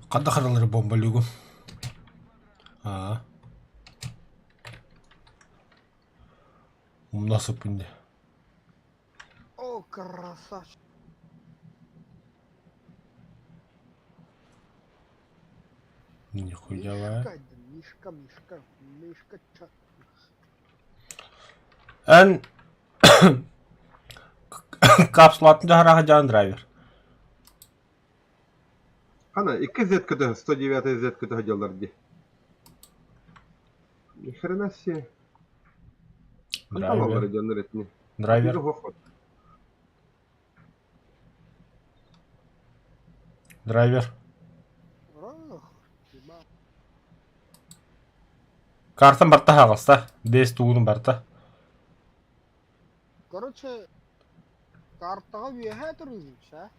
Ханна харалары бомбалыгым? Аа. Умна сыппын дии.
О, красавчик.
Нихуя ва.
Мишка, Мишка, Мишка, Мишка, ча.
Эн капсулатын дьаһараха дьаан драйвер.
Хана, икки Z-кыта, 109 Z-кыта сылдьаллар дии. Ни хрена себе.
Драйвер.
Дьоннор этини.
Драйвер. Драйвер. Картан барта хаҕыста. Бэс тугунун барта.
Короче, картаҕа үөһээ турунньук, а?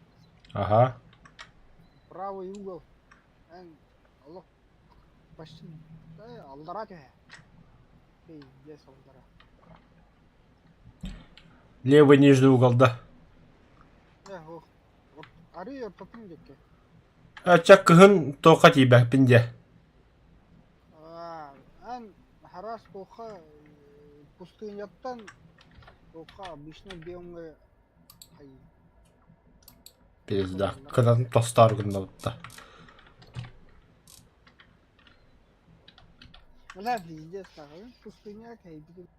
Аха.
Правый угол. Эн олох почти аллараа түһэ. Пиздец аллараа.
Левый нижний угол, да.
Э, ох. Арыы ортотун диэки.
Ача кыһын туохха тиийбэппин диэ.
Эн харас туохха пустыняттан туохха обычно биомҥа
Пизда. Кынан тостоор гыннабытта.
Бля, пиздец, нахуй. Пустыня, кайбит.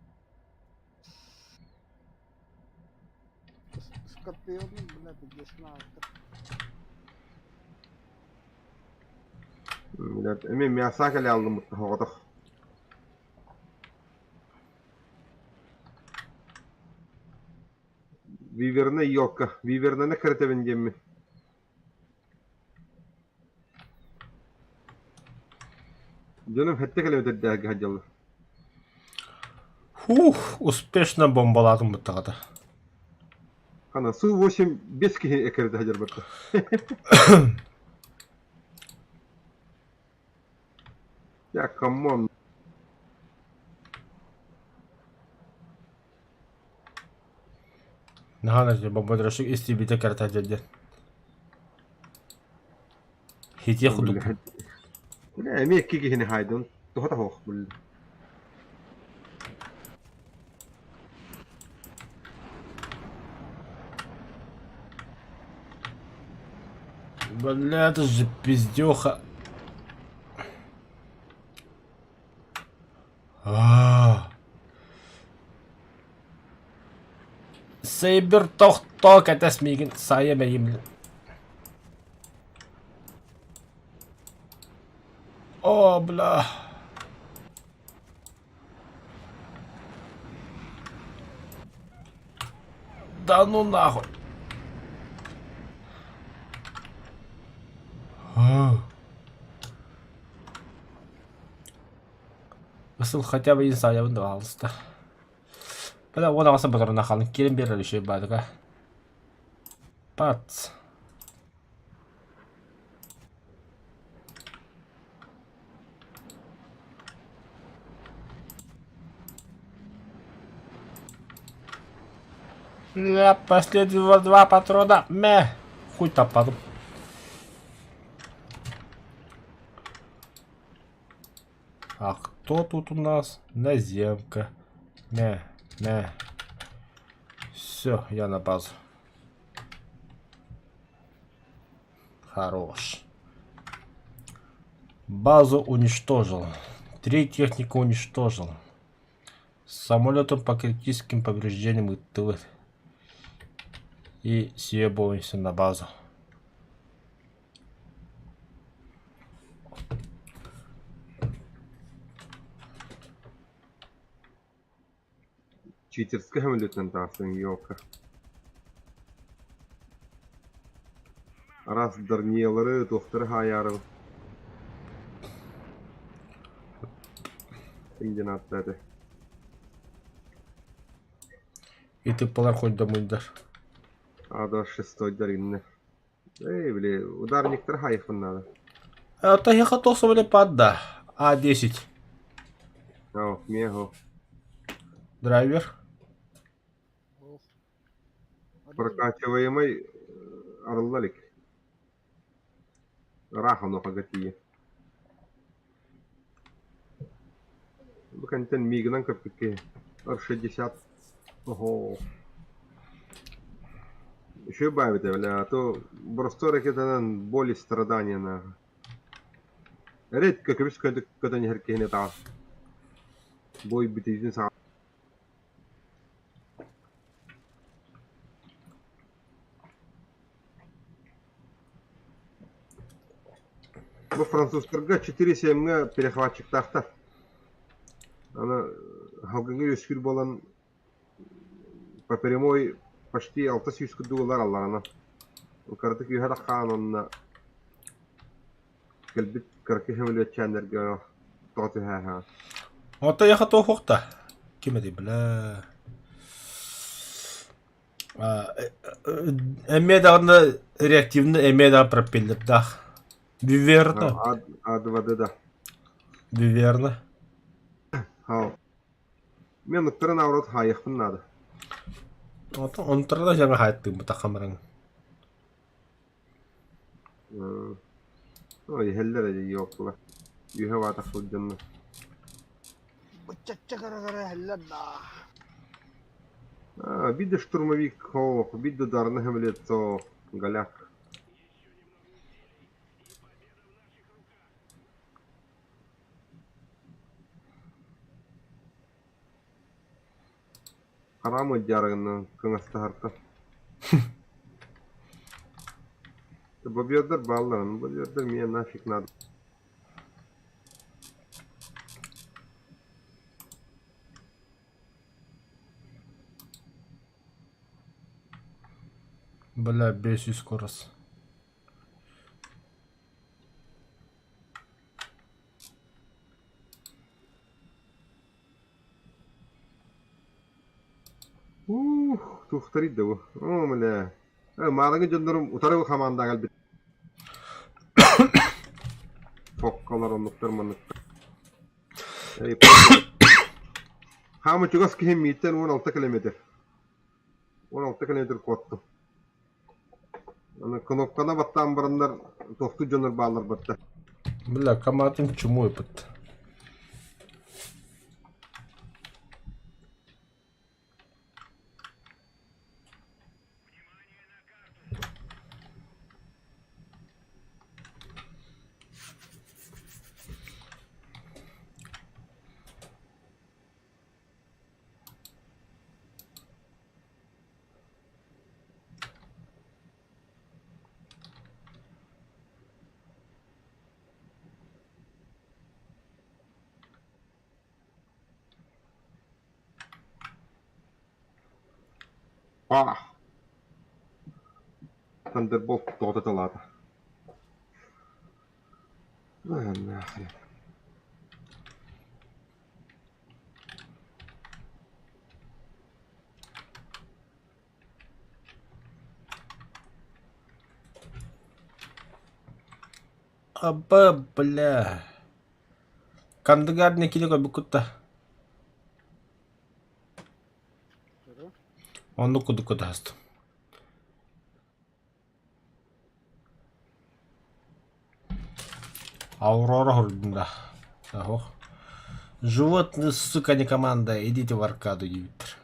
Скорпион, бля, пиздец, нахуй.
Блядь, эмиэ мяса кэлэ алдым оҕотох. Виверна елка. Вивернаны кэрэтэбин диэммин. Дьонум сэттэ километрдээҕи сылдьаллар.
Фух, успешно бомбалаатым быттаҕата.
Хана Су-8 бес киһи эккирэтэ сылдьар барда. Я, камон.
Наһаа да бомбардировщик истибитэ кэрэтэ дьэ Хитиэх курдук.
Бля, эмиэ икки киһини хаайдым. Туһата суох, бля.
Бля, это же пиздёха. Аа. Сейбер тохтоо кэтэс миигин сайа мэйим. О, бля. Да ну нахуй. Ысыл хотя бы инсайабын да алыста. Бля, уон аҕасан батарына хаалын киирэн биэрэр үчүгэй баадыга. Пац. Бля, последнего два патрона. Мэ. Хуй таппадым. А кто тут у нас? Наземка. Мэ, мэ. Все, я на базу. Хорош. Базу уничтожил. Три техника уничтожил. С самолетом по критическим повреждениям и тылы. И съебываемся на базу.
Читерскай самолетынан таҕыстыҥ елка. Араас дарниялары, туохтары хаайаарыбын. Ким диэн ааттаата?
Ити палар хойдомуйдар.
А шестойдар иннэ. Эй, били, ударниктар хайыхпын надо.
Это я хотел самолепад, да. А10.
О, мего.
Драйвер.
Прокачиваемый арылла илик. Ыраах онуоха тиийэ. Бу кэнтэн миигинэн көппүт киһи. Р-60. Охоо. Еще баабыта, бля, а то боростуой ракетанан боль и страдания нахуй. Редко көмүс көтөн иһэр киһини таҕас. Бой бүтүүтүн саҕа Бу французтарга 4-7-ҥэ перехватчиктаахтар. Аны халгыҥҥа үөскүүр буолан по прямой почти 600 курдук ылар алларана. Кыратык үөһэ таххаан онно кэлбит кыракый сөмөлүөтчээннэргэ тоҕо түһээһэҕин.
Оттон яха туохуохта? Ким этэй бля? Эмиэ даҕаны реактивный эмиэ даҕаны пропеллердаах. Виверна.
А2D да.
Виверна.
Хау. Мен ыктарын наоборот хаайыахпын наада.
Оттон онтора да дьаҥа хаайыттыыбыт хамараҥ.
Ой, иһэллэр эдьиий уоппула. Үөһэ баатах сылдьанна.
Быччачча кыра-кыра иһэллэр да.
А, видно штурмовик, ох, видно ударный лицо, голяк. Хараам ыдьаарыгынан кыҥастаһартан. Бобердар баалларын, бобердар мне нафиг надо.
Бля, 500 скорость.
Ух, туохтарый да бу. Оо, бля. Э, мааныгы дьоннорум утары хамаандаҕа кэлбит. Фоккалар оннуктар манныктар. Эй, Хаамы чугас киһим мииттэн 16 километр. 16 километр куоттум. Аны кнопканы баттаан бараннар тохтуу дьоннор бааллар батта.
Бля, командам чуму ыпыт.
Ah! Thunderbolt тоҕо Нахрен.
Аба, бля. Кандыгар кили кутта. Оннук кудук кутаастым. Аурора хордунда. Ох. Животные, сука, не команда, идите в аркаду, диэбиттэр.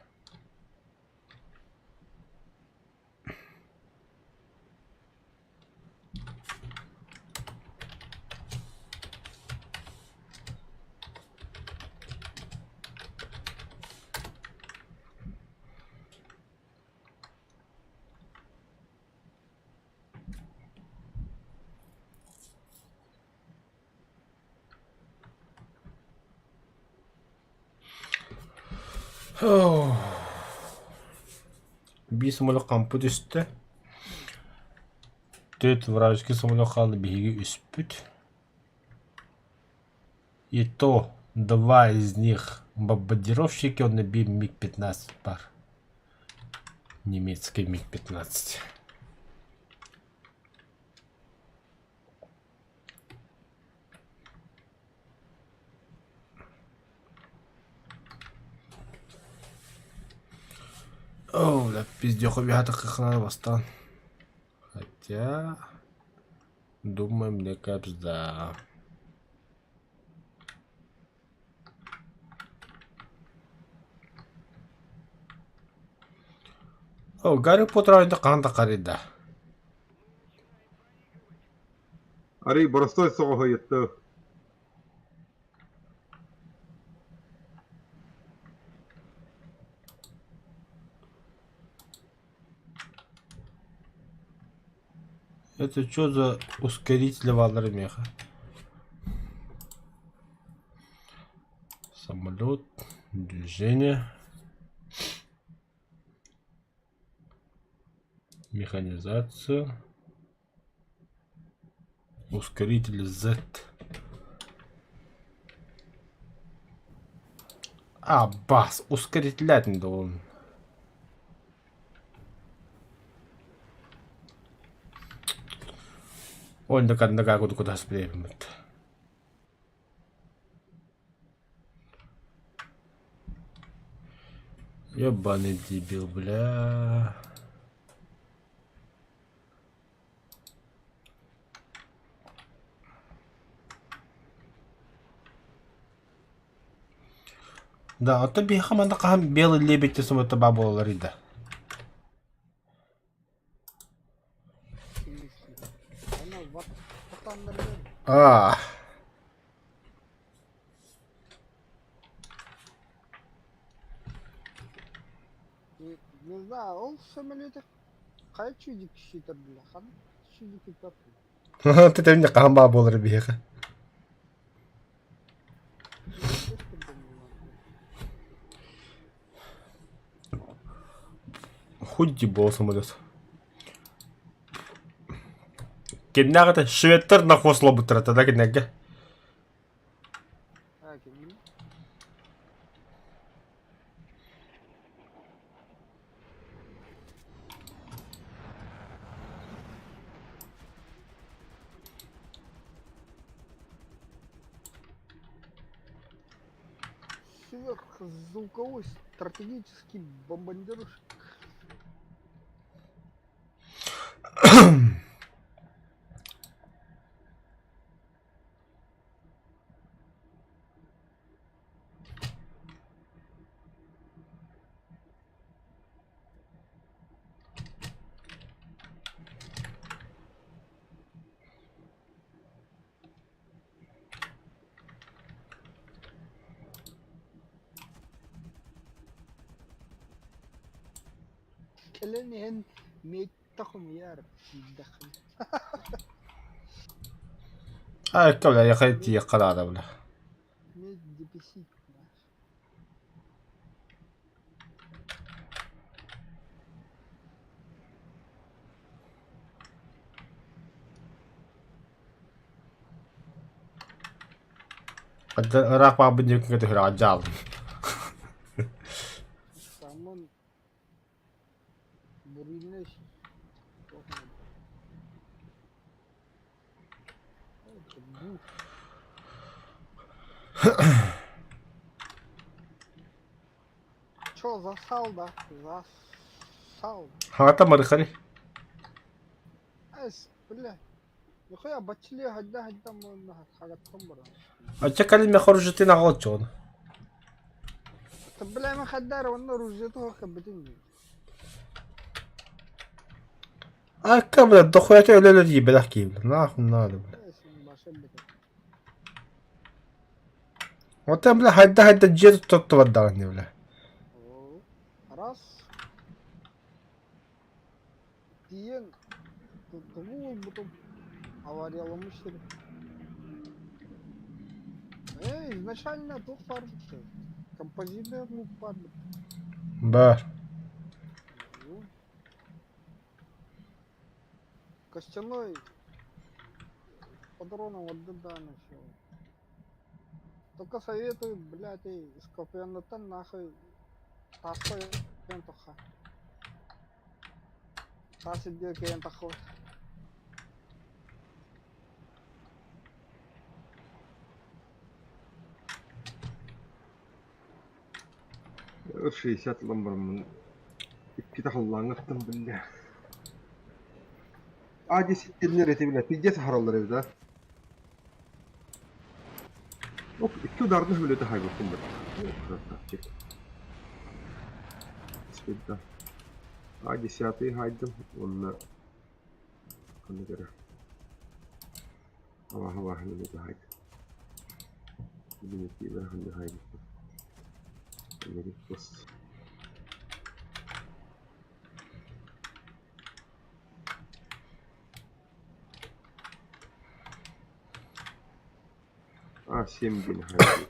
Биир самолет хампы түстэ. Төрт вражеский самолет хаалла биһиги үспүт. И то. Два из них бомбардировщики, он биир МиГ-15 баар. Немецкий МиГ-15. О, бля, пиздеху быһа бастаан. Хотя, думаю, мне капсда. О, Гарри Поттер оонньуута хаһан да харыйда.
Арый боростуой соҕуһу ыйытты.
Это что за ускорители бааллар миэхэ? Самолет, движение. Механизация. Ускоритель Z. А, бас, ускоритель должен. Онно ханнык кутас билэбит. Ебаный дебил, бля. Да, оттон биһиэхэ манна хаһан белый лебедь сымыта баа буолалларый да? Аа.
Не знаю, ол самолете хайа чудик ситэр бля, хан чудик
Тэтэбин хаһан баа буолар биһиэхэ. Худи буол самолет. Кимнээх этэ? Шведтэр нахуй слабыттара тогда кинилэргэ.
Сверхзвуковой стратегический бомбардировщик. Кэлэн иһэн миэттэ хомуйар киирдэххинэ
Айка, бля, я тиийиэххэ наада, бля.
Медь дефицит.
Ыраах баабын диэки түһүрэҕэ дьаал.
Самон бурильный Чё, засал, да? Засал.
Хаҕата марыхари.
Эс, бля. Нихуя бачили хадда хадда хагаттан бара.
Ача калин мехор жытын аҕалчоон.
Бля, мы хаддар, онно ружьето хабытын.
Айка, бля, дохуята өлө дии киһи, бля. Нахуй надо, бля. Оттон, бля, хайда хайда дьиэ туттубат даҕаны, бля.
Раз. Тиийэн тугу булбутум аварияланmış сир. Эй, изначально туох баар композитный лук баар.
Баар.
Костяной патроном отдаданы все. Только советую, блядь, и Скорпионаттан нахуй таска ойон тахха. Таас үрдүгэр киирэн таххыбыт.
Өр 60 ылан бараммын иккитэ халлааҥҥа ыттым биллэ. А десяттэннэр эти бля пиздец аһараллар эбит а. Оп, икки ударных үлэтэ хайбыппын бит. Красавчик. Спидда. А десятый хайдым уонна ханнык эрэ абааһы абааһыны үлэтэ хайдым. Билиҥҥитиилэр ханнык хайбыппын. Америкос. А, 7 диэн хайдым.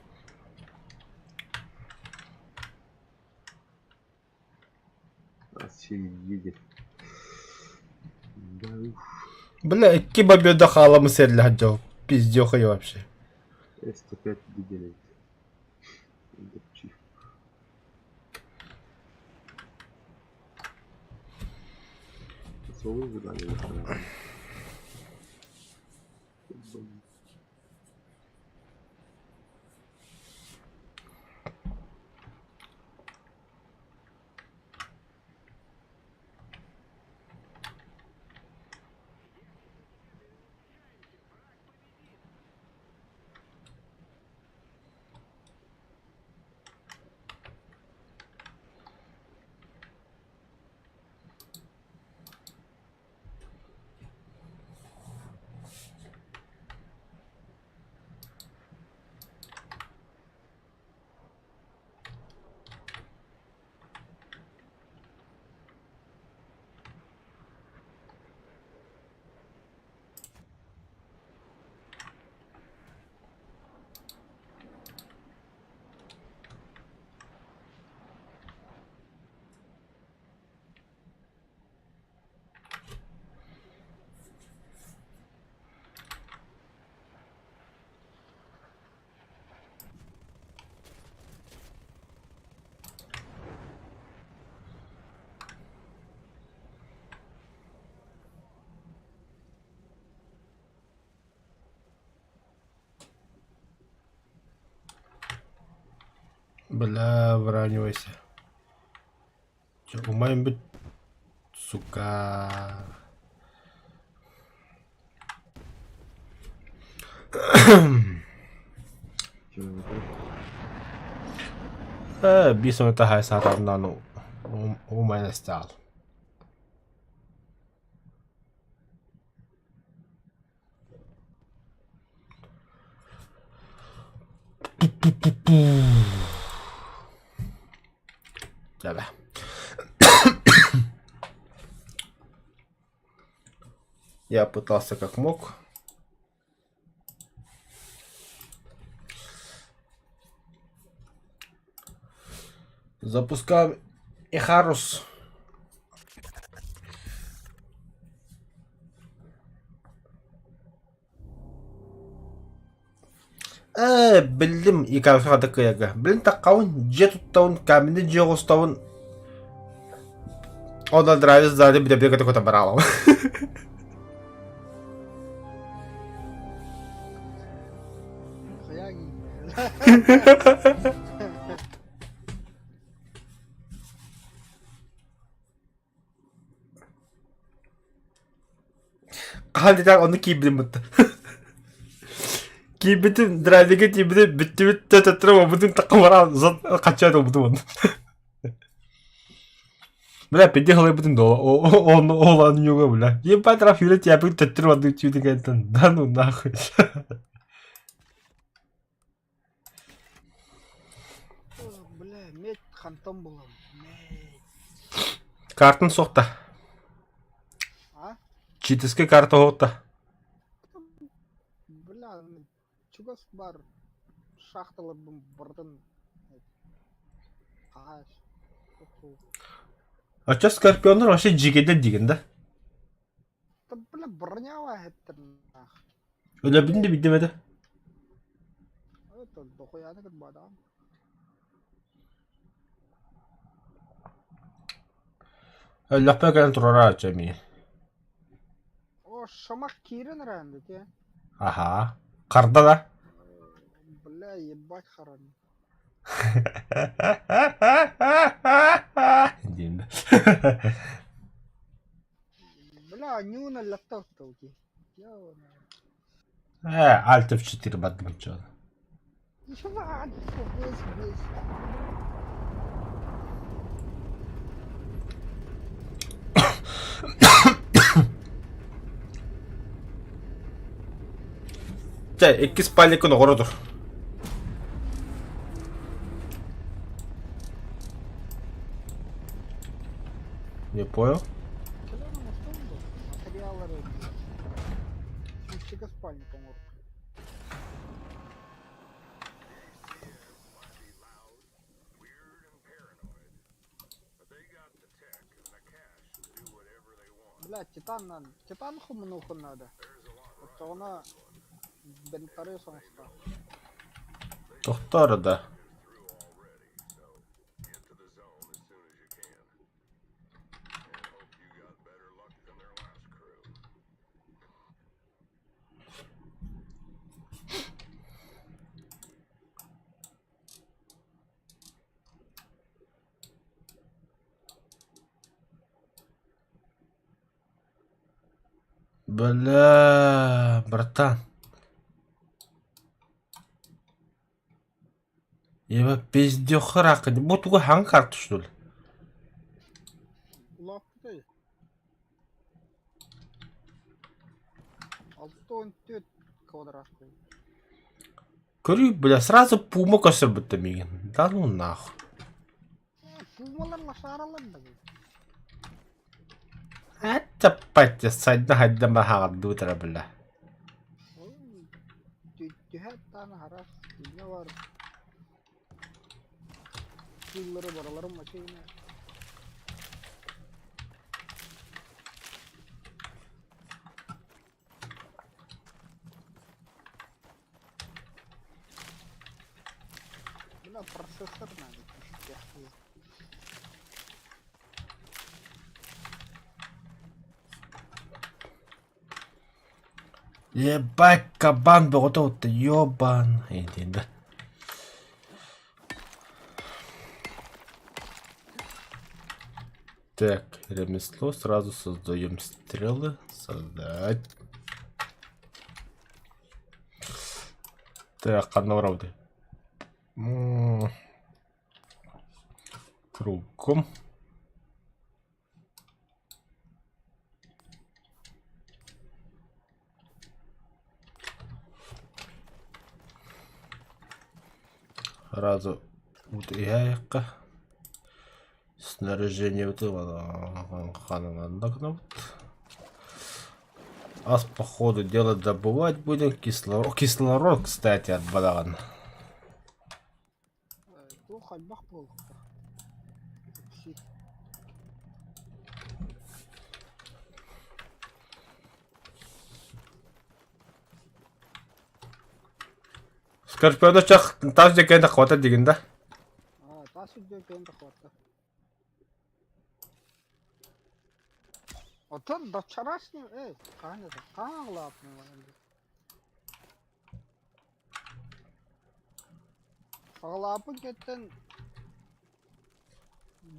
А, 7 диэн. Да уж.
Бля, икки победа хаалам сэллэһэ дьол. Пиздёха я вообще.
С-105 диэн эбит. Солу задание
Бля, выравнивайся. Чё, умайым бүт, сука. Э, бисоны таһай саатарынан умайан стал. Давай. Я пытался как мог. Запускаем Ихарус. Ээ, биллим Икарус кыайга. Билин таххабын, дьиэ туттабын, каменный дьиэ оҕустабын. Онно драйвер сзади бүтэбигэ көтө бараалам.
Хайа
Хаһан диэтэх онно киирбитим бытта. Киирбитим, драйвига тиийбитим, бүттүбүт да төттөрү уолбутун такка баран хаччаат уолбутум онно. Бля, пиди халайбытын да он ол анньуга бля. Ебать раф юрэ тиэпин төттөрү маннык түүтүн кэнтэн да ну нахуй.
Бля, медь хантан булам. Медь.
Картын суохта.
А?
Читовскай карта оһуохта.
Бля, чугас бар шахталарбын барытын хаһаас.
Оччо скорпионнар вообще дьигэдэр диигин да?
Да бля, броня эттер нах.
Өлөрбүтүн да билдим этэ.
Это дохуя. Мээнэ кырбаатаҕым.
Өллөхпө кэлэн турарааччы эмиэ.
О, шамах киирэн эрэн дии.
Аһаа. Харда да?
Бля, ебать харан.
Диэн да.
Бля, нюна латтал дии.
Э, Alt F4 бардым чё.
Ебать, весь, весь.
Чэ, иккис паликын оҕоро тур. Не понял?
Бля, титан надо. Титан хомунуохун надо. Оччоҕуна бентары соҥустаах.
Тохтоор да. Бля, братан. Еба пиздёхрак. Бу тугу хаҥ карта что ли?
Улааппытай. 64 квадрат.
Көрүүй, бля, сразу пума көстөрбүттэ миигин. Да ну нахуй.
Пумалар лошаралар да.
Аттаппат сайда хайда баһаҕардыы бля.
Түһэт таана харас. Инне бар. Кыллары бараларым машина. Бля, процессор надо. пиздец.
Ебать, кабан бөҕөтө отто ёбан. Итиннэ. Так, ремесло, сразу создаем стрелы. Создать. Так, ханна барабыт? Кругом. Сразу вот иһээххэ снаряжение Ас по ходу дела добывать будем. Кислород, кислород, кстати, от бадаҕан.
Туох хайбах буолуохтаах. Оксид.
Скорпиона чах тас дьэкэн хвата дигин да?
Аа, тас үрдүгэр кэлэн тахватта. Оттон до вчерашнего, эй, хаһан это, хаһан аҕалааппын Саҕалааппын кэттэн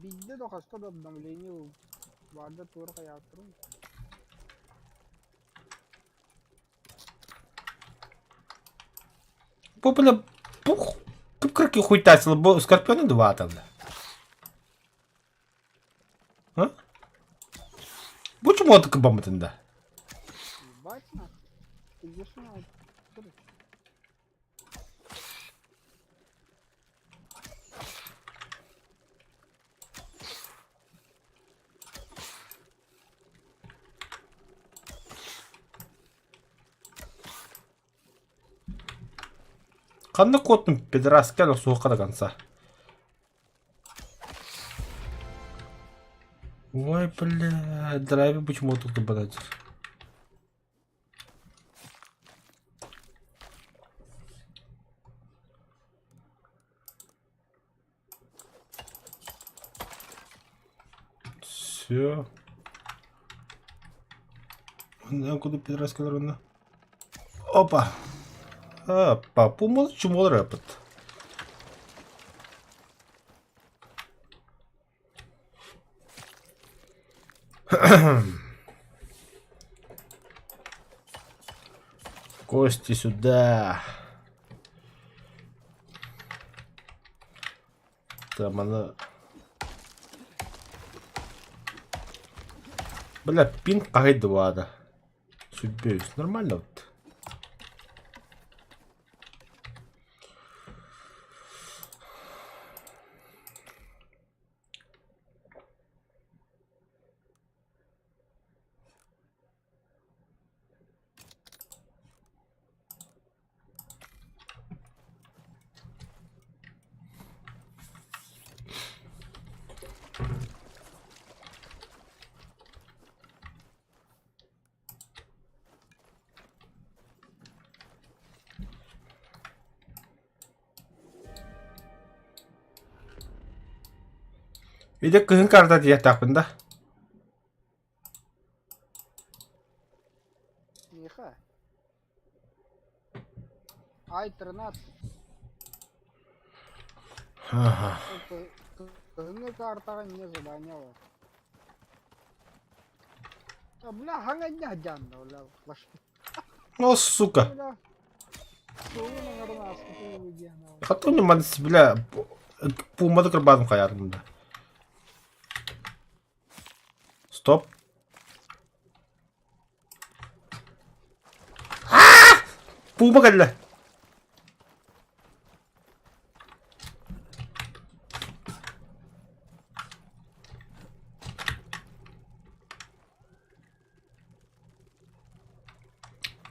биирдэ да хаста да обновление баарда туора хайааттарым.
Бу бля бух кып-кыракый хуйтаачылар бу Скорпионы дыбааталлар. А? Бу чумуоту кыбаммытын да?
Ебать нахуй. Ты где снял?
Ханна куоттун пидораска суохха да конца. Ой, бля, драйвер почему тут кыбанать? Все. Куда пидораскалар онно? Опа! Опа, пумал чумол рэпет. Кости сюда. Там она... Бля, пинг хаһый Судьбеюсь. Нормально вот. Ити кыһын карта диэхтээхпин да?
Миха. Ай, 13.
Ага.
Кыһыҥҥы картаҕа не заданьялар. А, бля, хаҥа дьаанда, бля,
О, сука. Хата не ман бля, пумады кырбаатым хайаатым да. Стоп. Пума кэллэ.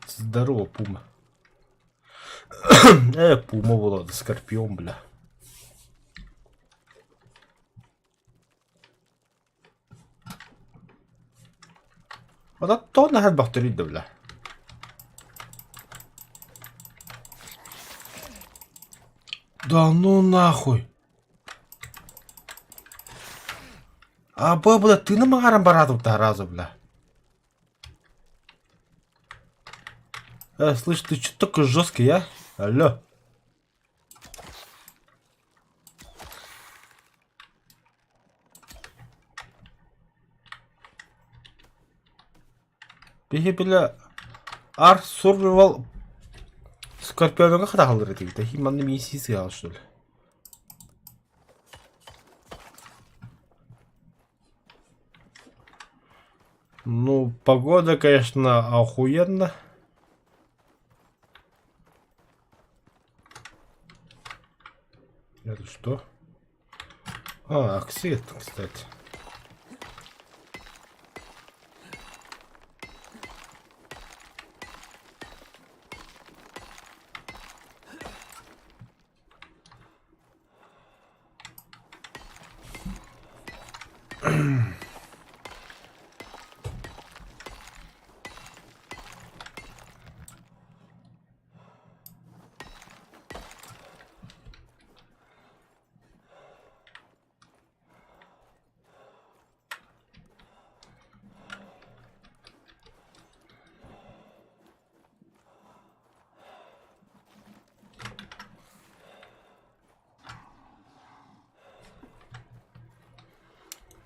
Здорово, Пума. Пума была, Скорпион, бля. Ода тоҕо наһаа элбэхтэрий да бля. Да ну нахуй. А бу бля тыыным аҥааран бараатым разу бля. Слышь, ты чё такой жесткий, а? Алло. Биһи бile Ар Survival Скорпионуга хатаһаллар этибит. Хи манна миссии сыал что ли? Ну, погода, конечно, охуенно. Это что? А, оксид, кстати.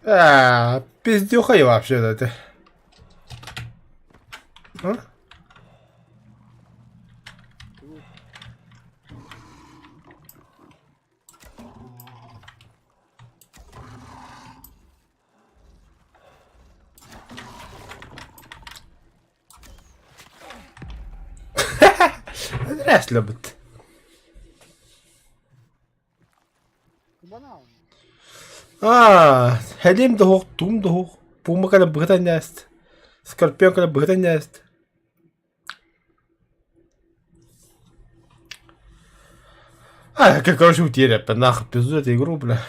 Аа, пиздюхай вообще это. А? Räslöbet. Аа, хэлим да суох, туум да суох, пуума кэлэн быһыта анньааст, скорпион кэлэн быһыта анньааст. А, как короче, утеря, нахуй, пизду эту игру, бля.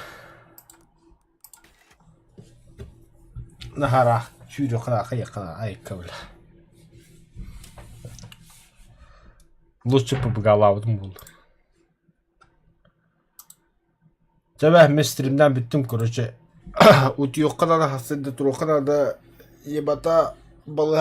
Нахара, чудо, айка, бля. Лучше бы голавдым буолла. Дьэ, мин стримнээн бүттүм, короче. Утуйуохха наада, сарсыарда туруохха наада, ебата балыыһа.